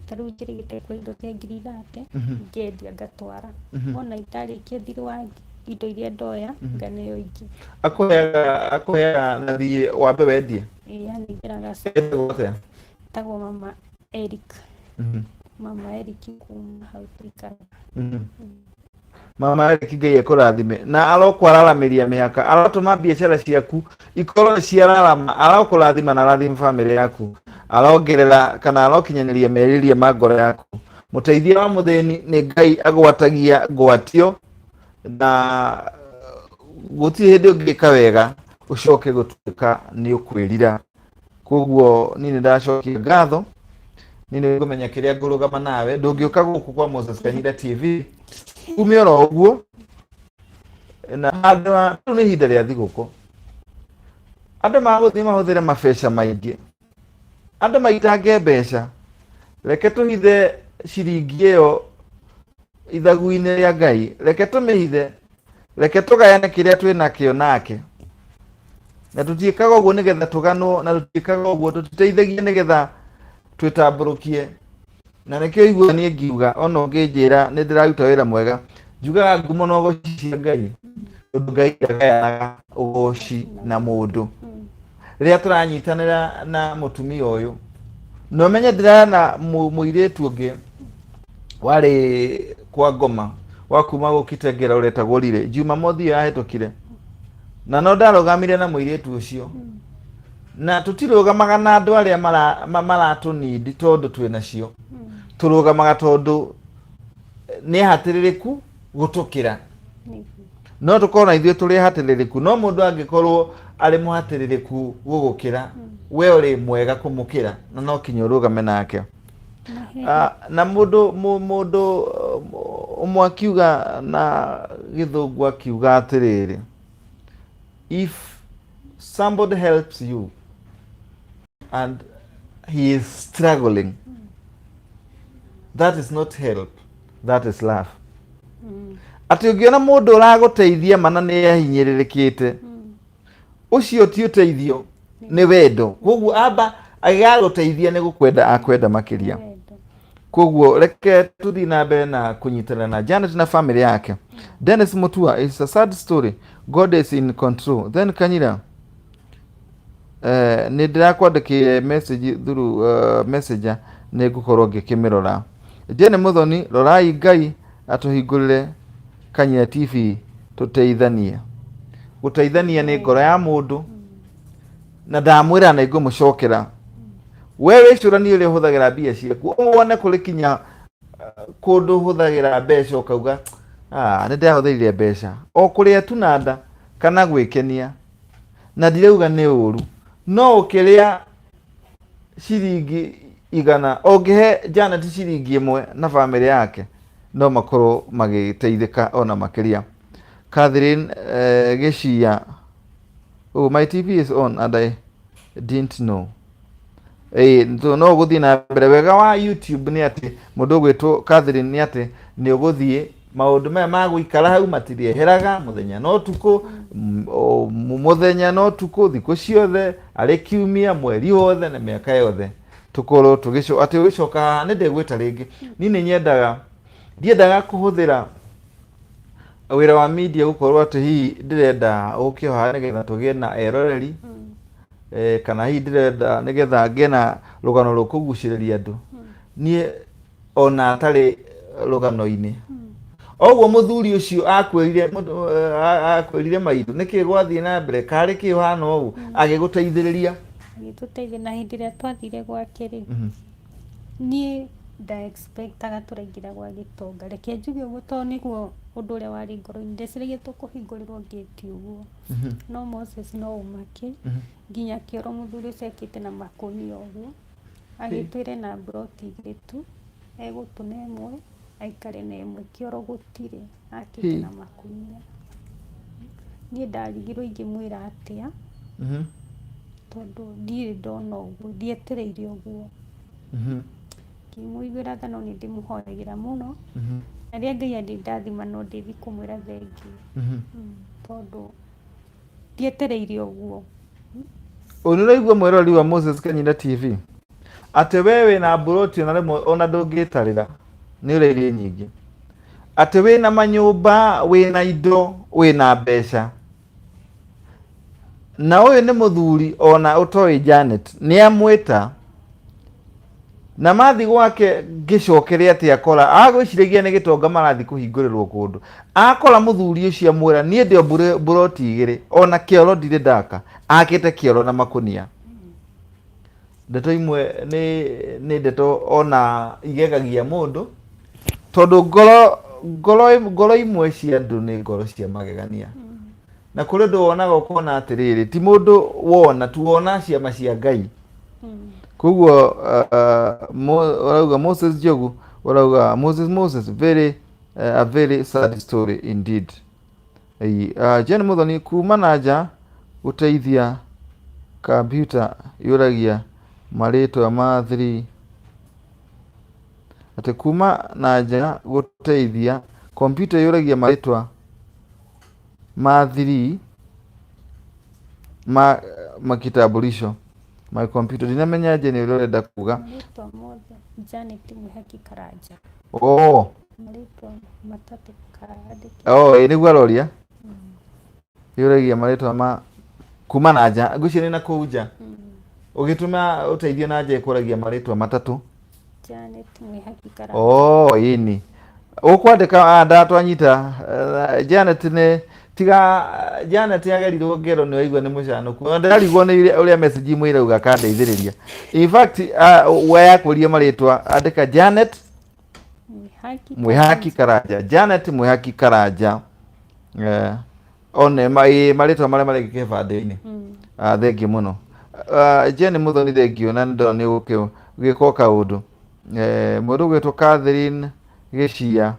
Ta rĩu njĩrĩgĩte kuoya indo cia 30,000, ngendia, ngatwara. Wona itarĩkia thirĩ wa indo iria ndoya, nganeo ingĩ. Akũheaga na thiĩ wambe wendie? Ĩĩ, anengeraga. Etagwo atĩa? Etagwo Mama Eric. Mama Eric kuma hau tũikaraga. Mama Eric, Ngai ekũrathime na arokwararamiria mĩhaka, arotũma biacara ciaku ikorwo nĩ ciararama, arokũrathima na arathime bamĩrĩ yaku, arongerera kana arokinyanĩria merirĩria ma ngoro yaku. Mũteithia wa mũthĩni nĩ Ngai agwatagia ngwatio, na gũtirĩ hĩndĩ ũngĩka wega ũcoke gũtuĩka nĩ ũkwĩrira. Koguo niĩ nĩ ndacokia ngatho, niĩ nĩ ngũmenya kĩrĩa ngũrũgama nawe. Ndũngĩũka gũkũ kwa Moses Kanyira TV ume oro ũguo na handũ ha rĩu nĩ ihinda rĩa thigũkũ, andũ magũthiĩ mahũthĩre mabeca maingĩ, andũ maitange mbeca. Reke tũhithe ciringi ĩyo ithagu-inĩ rĩa Ngai, reke tũmĩhithe, reke tũgayane kĩrĩa twĩ nakĩo nake. Na tũtiĩkaga ũguo nĩgetha tũganwo, na tũtiĩkaga ũguo, tũtiteithagia nĩgetha twĩtambũrũkie. Na nĩkĩo igua niĩ ngiuga ona ũngĩnjĩra nĩ ndĩraruta wĩra mwega, njugaga ngumo na ũgoci cia Ngai, tondũ Ngai ndagayanaga ũgoci na mũndũ. Rĩrĩa tũranyitanĩra na mũtumia ũyũ, na ũmenye ndĩrana mũirĩtu ũngĩ warĩ kwa ngoma wa kuma gũkitengera ũretagwo Rire Jumamothi ĩyo yahĩtũkire, na no ndarũgamire na mũirĩtu ũcio. Na tũtirũgamaga na andũ arĩa maratũnindi tondũ twĩ nacio, tũrũgamaga tondũ nĩ ahatĩrĩrĩku gũtũkĩra. No tũkorwo na ithuĩ tũrĩ ahatĩrĩrĩku, no mũndũ angĩkorwo arĩ mũhatĩrĩrĩku gũgũkĩra, we ũrĩ mwega kũmũkĩra na no kinya ũrũgame nake. Na mũndũ ũmwe akiuga na gĩthũngũ, akiuga atĩrĩrĩ, "If somebody helps you and he is struggling, that is not help, that is love." Atĩ ũngĩona mũndũ ũragũteithia mana nĩ ahinyĩrĩrĩkĩte, ũcio ti ũteithio, nĩ wendo. Koguo amba agĩgagũteithia nĩ gũkwenda akwenda makĩria. Wendo. Koguo reke tuthiĩ na mbere na kũnyitanĩra na Janet na family yake. Dennis Mutua, "It's a sad story. God is in control." Then Kanyira, nĩ ndĩrakwandĩkĩire message through messenger, nĩ ngũkorwo ngĩkĩmĩrora. Jane Muthoni, rorai Ngai atũhingũrĩre Kanyira TV tũteithanie. Gũteithania nĩ ngoro ya mũndũ, na ndamwĩra na ingũmũcokera. We wĩcũranie ũrĩa ũhũthagĩra mbia ciaku, wone kũrĩ kinya kũndũ ũhũthagĩra mbeca ũkauga, "Ah, nĩ ndĩrahũthĩrire mbeca o kũrĩa tu na nda kana gwĩkenia." Na ndirauga nĩ ũru, no ũkĩrĩa ciringi 100, ũngĩhe Janet ciringi 1 na bamĩrĩ yake, no makorwo magĩteithĩka ona makĩria. Catherine Gĩcia, "Oh, my TV is on and I didn't know." Ĩĩ, no ũgũthiĩ na mbere. Wega wa YouTube nĩ atĩ mũndũ ũgwĩtwo Catherine nĩ atĩ nĩ ũgũthiĩ maũndũ maya ma gũikara hau matirĩeheraga mũthenya na ũtukũ, mũthenya na ũtukũ, thikũ ciothe, arĩ kiumia, mweri wothe na mĩaka yothe, tũkorwo tũgĩco atĩ ũgĩcoka haha nĩ ndĩgwĩta rĩngĩ. Niĩ nĩ nyendaga, ndiendaga kũhũthĩra wĩra wa media gũkorwo atĩ hihi ndĩrenda ũke haha nĩgetha tũgĩe na eroreri, kana hihi ndĩrenda nĩgetha ngĩe na rũgano rũkũgucĩrĩria andũ. Niĩ ona atarĩ rũgano-inĩ, oguo mũthuri ũcio akwĩrire, akwĩrire maitũ nĩkĩ gwathiĩ na mbere, karĩ kĩ ũhana ũũ, agĩgũteithĩrĩria. Agĩtũteithia. Na hĩndĩ ĩrĩa twathire gwake rĩ, niĩ nda expectaga tũraingĩra gwa gĩtonga, reke njuge ũguo, tondũ nĩguo ũndũ ũrĩa warĩ ngoro-inĩ. Ndeciragia tũkũhingũrĩrwo ngĩti ũguo, no Moses, no ũmake, nginya kĩoro mũthuri ũcio akĩte na makũnia ũguo, agĩtwĩre na mburoti igĩrĩ tu, egũtũne ĩmwe aikare na ĩmwe. Kĩoro gũtirĩ, akĩte na makũnia. Niĩ ndarigirwo ingĩmwĩra atĩa, tondũ ndirĩ ndona ũguo, ndietereire ũguo. Ngĩmũiguĩra tha, no nĩ ndĩmũhoyagĩra mũno, na rĩrĩa Ngai andĩndathima no ndĩthiĩ kũmwĩra thengiũ, tondũ ndietereire ũguo. Ũyũ nĩ ũraigua, mwĩroreri wa Moses Kanyinda TV, atĩ we wĩna mburoti ona rĩmwe ona ndũngĩtarĩra nĩ ũrĩa irĩ nyingĩ, atĩ wĩna manyũmba, wĩna indo, wĩna mbeca, na ũyũ nĩ mũthuri ona ũtoĩ Janet nĩ amwĩta na mathi gwake. Ngĩcokere atĩ akora agwĩciragia nĩ gĩtonga marathiĩ kũhingũrĩrwo kũndũ, akora mũthuri ũcio amwĩra, "Niĩ ndĩ o mburoti igĩrĩ, ona kĩoro ndirĩ ndaka." Akĩte kĩoro na makũnia. Ndeto imwe nĩ ndeto ona igegagia mũndũ, tondũ ngoro imwe cia andũ nĩ ngoro cia magegania, na kũrĩ ũndũ wonaga ũkona atĩrĩrĩ, ti mũndũ wona tu, wona ciama cia Ngai. Koguo ũrauga Moses Njogu, ũrauga Moses very a very sad story indeed. Jane Muthoni kuma na nja gũteithia kambyuta yũragia marĩtwa ma 3, atĩ kuma na nja gũteithia kompiuta yũragia marĩtwa ma 3 ma kitambulisho, my computer. Ndinamenya Jane ũrĩa ũrenda kuga. Marĩtwa mothe, Janet Mwihaki Karanja. Oh. Marĩtwa matatũ karandĩke. Oh, ĩ nĩguo aroria, yũragia marĩtwa ma kuma na nja. Ngwĩciria nĩ na kũu nja ũgĩtũma ũteithio na nja ĩkũragia marĩtwa matatũ. Janet Mwihaki Karanja. Oh, ĩni ũkwandĩka ndatwanyita. Janet nĩ tiga Janet agerirwo ngero, nĩ waigua nĩ mũcanũku. Ona ndĩrarigwo nĩ ũrĩa message imwe irauga akandeithĩrĩria. In fact, we yakũria marĩtwa, andĩka Janet Mwihaki. Mwihaki Karanja, Janet Mwihaki Karanja. One marĩtwa marĩa marĩ kĩbandĩ-inĩ. Ah, thengiũ mũno. Jane Muthoni, thengiũ, na nĩ ndona nĩ ũgĩka kaũndũ. Mũndũ ũgwĩtwo Catherine Gĩcia,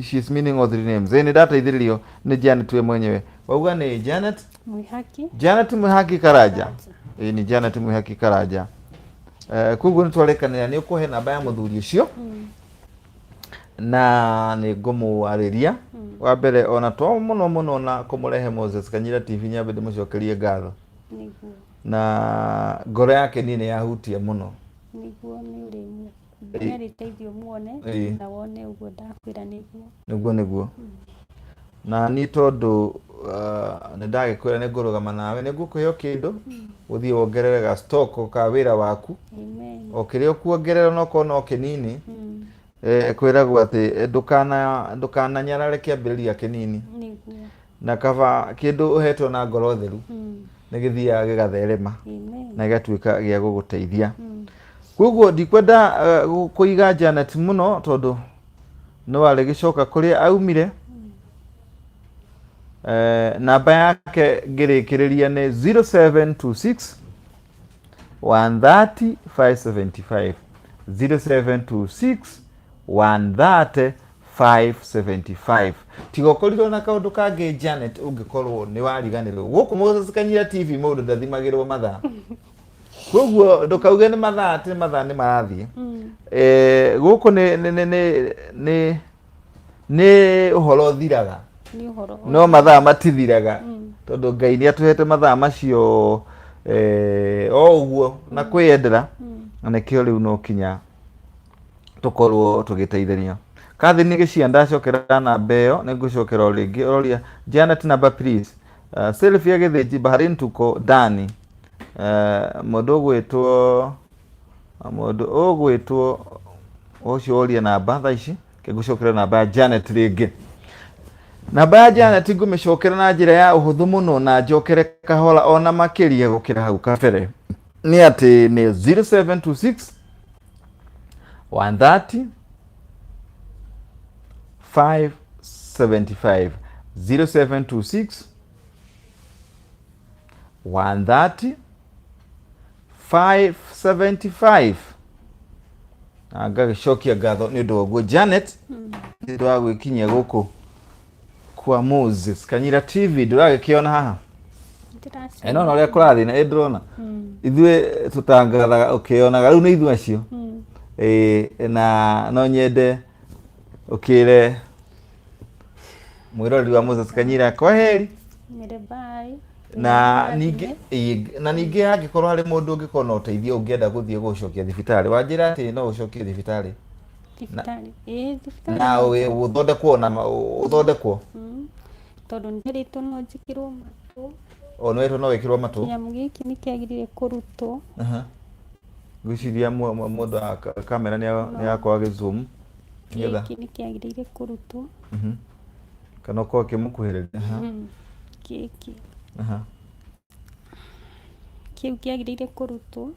she's meaning all three names. Nĩ ndateithĩrĩrio nĩ Janet we mwenyewe. Wauga nĩ Janet Mwihaki. Janet Mwihaki Karanja. Ĩ nĩ Janet Mwihaki Karanja. Koguo nĩ twarekanĩra, nĩ ũkũhe namba ya mũthuri ũcio na nĩ ngũmwarĩria. Wa mbere, ona to mũno mũno na kũmũrehe Moses Kanyira TV, nyambe ndĩmũcokerie ngatho. Nĩguo. Na ngoro yake niĩ nĩ yahutia mũno. Nĩguo, nĩ ũrĩ nĩ arĩteithio muone na wone ũguo ndakwĩra nĩguo. Nĩguo na niĩ tondũ nĩ ndagĩkwĩra nĩ ngũrũgama nawe, nĩ ngũkũhe o kĩndũ ũthiĩ wongerere ga stock ka wĩra waku. Amen. O kĩrĩa ũkuongerera onokorwo no kĩnini. Kwĩragwo atĩ ndũkananyarare kĩambĩrĩria kĩnini. Nĩguo. Na kaba kĩndũ ũhetwo na ngoro theru nĩ gĩthiaga gĩgatherema Amen. na gĩgatuĩka gĩa gũgũteithia. Koguo ndikwenda kũiga Janet mũno, tondũ no arĩgĩcoka kũrĩa aumire. Namba yake ngĩrĩkĩrĩria nĩ 0726 130 575, 0726 130. 575. Tiga ũkorirwo na kaũndũ kangĩ Janet, ũngĩkorwo nĩ wariganĩrwo. Gũkũ Moses Kanyira TV mũndũ ndathimagĩrwo mathaa, koguo ndũkauge nĩ mathaa, atĩ mathaa nĩ marathiĩ. Gũkũ nĩ ũhoro ũthiraga. Nĩ ũhoro. No mathaa matithiraga, tondũ Ngai nĩ atũhete mathaa macio o ũguo na kwĩyendera, na nĩkĩo rĩu no kinya tũkorwo tũgĩteithania. Catherine Gĩcia, ndacokera namba ĩyo, nĩ ngũcokera o rĩngĩ. Ũroria Janet number please. Sylvia Gĩthĩnji, Bahrain tuko ndani. Mũndũ ũgwĩtwo ũcio ũria namba thaa ici, ngũcokera namba ya Janet rĩngĩ. Namba ya Janet ngũmĩcokera na njĩra ya ũhũthũ mũno na njokere kahora ona makĩria gũkĩra hau kabere, nĩ atĩ nĩ 0726 130 575, 0726 130 575. Na ngagĩcokia ngatho nĩ ũndũ wa ũguo, Janet, nĩ ũndũ wa gwĩkinyia gũkũ kwa Moses Kanyira TV. Ndũragĩkĩona haha ĩno na ũrĩa kũrathiĩ na ĩ ndĩrona ithuĩ tũtangathaga ũkĩonaga rĩu nĩ ithuĩ acio. Ĩĩ, na no nyende ũkĩre mwĩroreri wa Moses Kanyira kwa heri. Nyere bye. Na ningĩ, ĩĩ, na ningĩ hangĩkorwo harĩ mũndũ ũngĩkorwo na ũteithio ũngĩenda gũthiĩ gũcokia thibitarĩ, wanjĩra atĩ no ũcokie thibitarĩ? Thibitarĩ, ĩĩ, thibitarĩ. Na ũthondekwo na ũthondekwo. Tondũ nderĩtwo no njĩkĩrwo matũ. O nĩwetwo no wĩkĩrwo matũ. Kĩnyamũ gĩkĩ nĩ kĩagĩrĩire kũrutwo. Aha. Ngwĩciria mũndũ wa kamera nĩ akorwo agĩ zoom nĩgetha Gĩkĩ nĩ kĩagĩrĩire kũrutwo. Kana ũkorwo ũkĩmũkuhĩrĩria. Aha. Gĩkĩ Kĩu kĩagĩrĩire kũrutwo.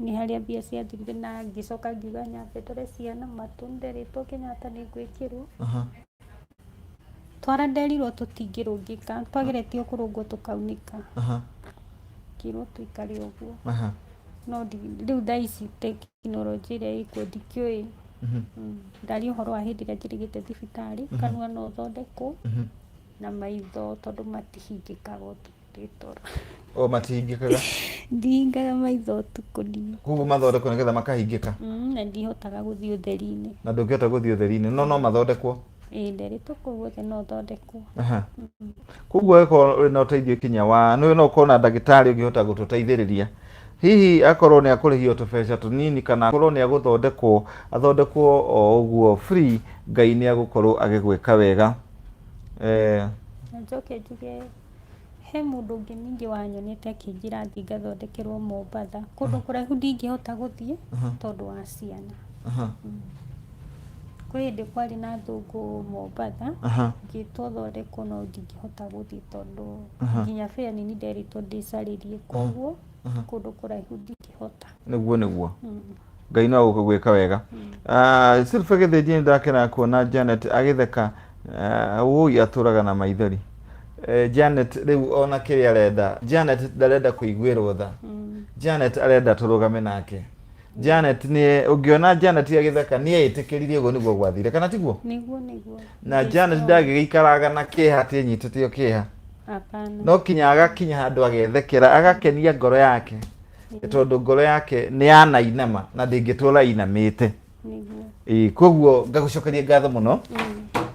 Nĩ harĩa mbia ciathirire na ngĩcoka ngiuga nyambe ndore ciana matũ. Nderĩtwo Kenyatta nĩ ngwĩkĩrwo. Twara nderirwo tũtingĩrũngĩka, twageretio kũrũngwo tũkaunĩka. Ngĩrwo tũikare ũguo. No rĩu thaa ici tekinoronjĩ ĩrĩa ĩkuo ndikĩũĩ. Ndaria ũhoro wa hĩndĩ ĩrĩa njĩrĩgĩte thibitarĩ, kanua no ũthondekwo na maitho, tondũ matihingĩkaga ũtukũ ndĩ toro. O matihingĩkaga? Ndihingaga maitho ũtukũ niĩ. Koguo mathondekwo nĩgetha makahingĩka? Na ndihotaga gũthiĩ ũtheri-inĩ. Na ndũngĩhota gũthiĩ ũtheri-inĩ, no mathondekwo? Ĩĩ, nderĩtwo kũu guothe no thondekwo. Aha. Koguo angĩkorwo wĩna ũteithio kinya wa nĩ no ũkorwo na ndagĩtarĩ ũngĩhota gũtũteithĩrĩria, hihi akorwo nĩ akũrĩhio tũbeca tũnini kana akorwo nĩ agũthondekwo, athondekwo o ũguo free, Ngai nĩ agũkorwo agĩgwĩka wega. Na njoke njuge he mũndũ ũngĩ ningĩ wanyonete akĩnjĩra thiĩ ngathondekerwo Mombatha, kũndũ kũraihu ndingĩhota gũthiĩ tondũ wa ciana. Kwĩ hĩndĩ kwarĩ na athũngũ Mombatha, ngĩtwo thondekwo no ndingĩhota gũthiĩ tondũ nginya fare nini nderĩtwo ndĩcarĩrie, koguo kũndũ kũraihu ndingĩhota. Nĩguo. Ngai no agũgwĩka wega. Silva Gĩthĩnji, nĩ ndakena kuona Janet agĩtheka. Wũi atũraga na maithori. Janet rĩu ona kĩrĩa arenda, Janet ndarenda kũiguĩrwo tha. Janet arenda tũrũgame nake. Janet nĩ ũngĩona Janet agĩtheka nĩ eĩtĩkĩririe ũguo nĩguo gwathire, kana tiguo? Nĩguo. Na Janet ndangĩgĩikaraga na kĩeha atĩ enyitĩte o kĩeha. Hapana. No kinya agakinya handũ agethekera, agakenia ngoro yake, tondũ ngoro yake nĩ yanainama na ndĩngĩtũra inamĩte. Nĩguo. Ĩĩ, koguo ngagũcokeria ngatho mũno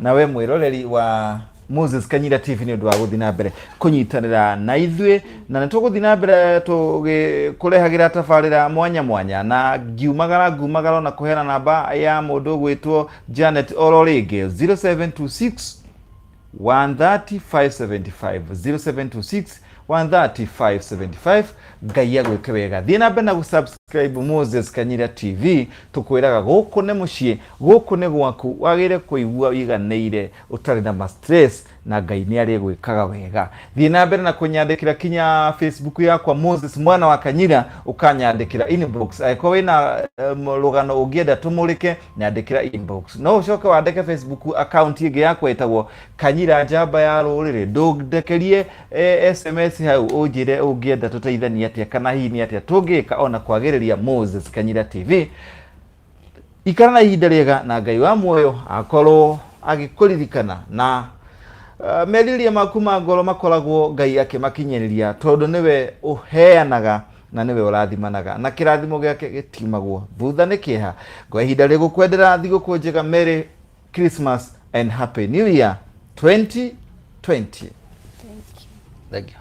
na we mwĩroreri wa Moses Kanyira TV nĩ ũndũ wa gũthiĩ na mbere kũnyitanĩra na ithuĩ, na nĩ tũgũthiĩ na mbere tũgĩkũrehagĩra tabarĩra mwanya mwanya, na ngiumagara ngumagara ona kũheana namba ya mũndũ ũgwĩtwo Janet oro rĩngĩ, 0726 130 575, 0726 130 575. Ngai agwĩke wega. Thiĩ na mbere na gũsubscribe Moses Kanyira TV. Tũkwĩraga gũkũ nĩ mũciĩ, gũkũ nĩ gwaku, wagĩrĩire kũigua ũiganĩire ũtarĩ na ma stress, na Ngai nĩ arĩgwĩkaga wega. Thiĩ na mbere na kũnyandĩkĩra kinya Facebook yakwa Moses mwana wa Kanyira, ũkanyandĩkĩra inbox angĩkorwo wĩna rũgano ũngĩenda tũmũrĩke, nyandĩkĩra inbox. No ũcoke wandĩke Facebook account ĩngĩ yakwa ĩtagwo Kanyira Njamba ya Rũrĩrĩ, ndũndekerie SMS hau ũnjĩre ũngĩenda tũteithanie atĩa kana hihi nĩ atĩa tũngĩka ona kwagĩrĩria Moses Kanyira TV. Ikara na ihinda rĩega na Ngai wa muoyo akorwo agĩkũririkana na merirĩria maku ma ngoro makoragwo Ngai akĩmakinyĩrĩria, tondũ nĩwe ũheanaga na nĩwe ũrathimanaga, na kĩrathimo gĩake gĩtiumagwo thutha nĩ kĩeha. Kwa ihinda rĩgũkwendera thigũkũ njega, Merry Christmas and Happy New Year 2020. Thank you. Thank you.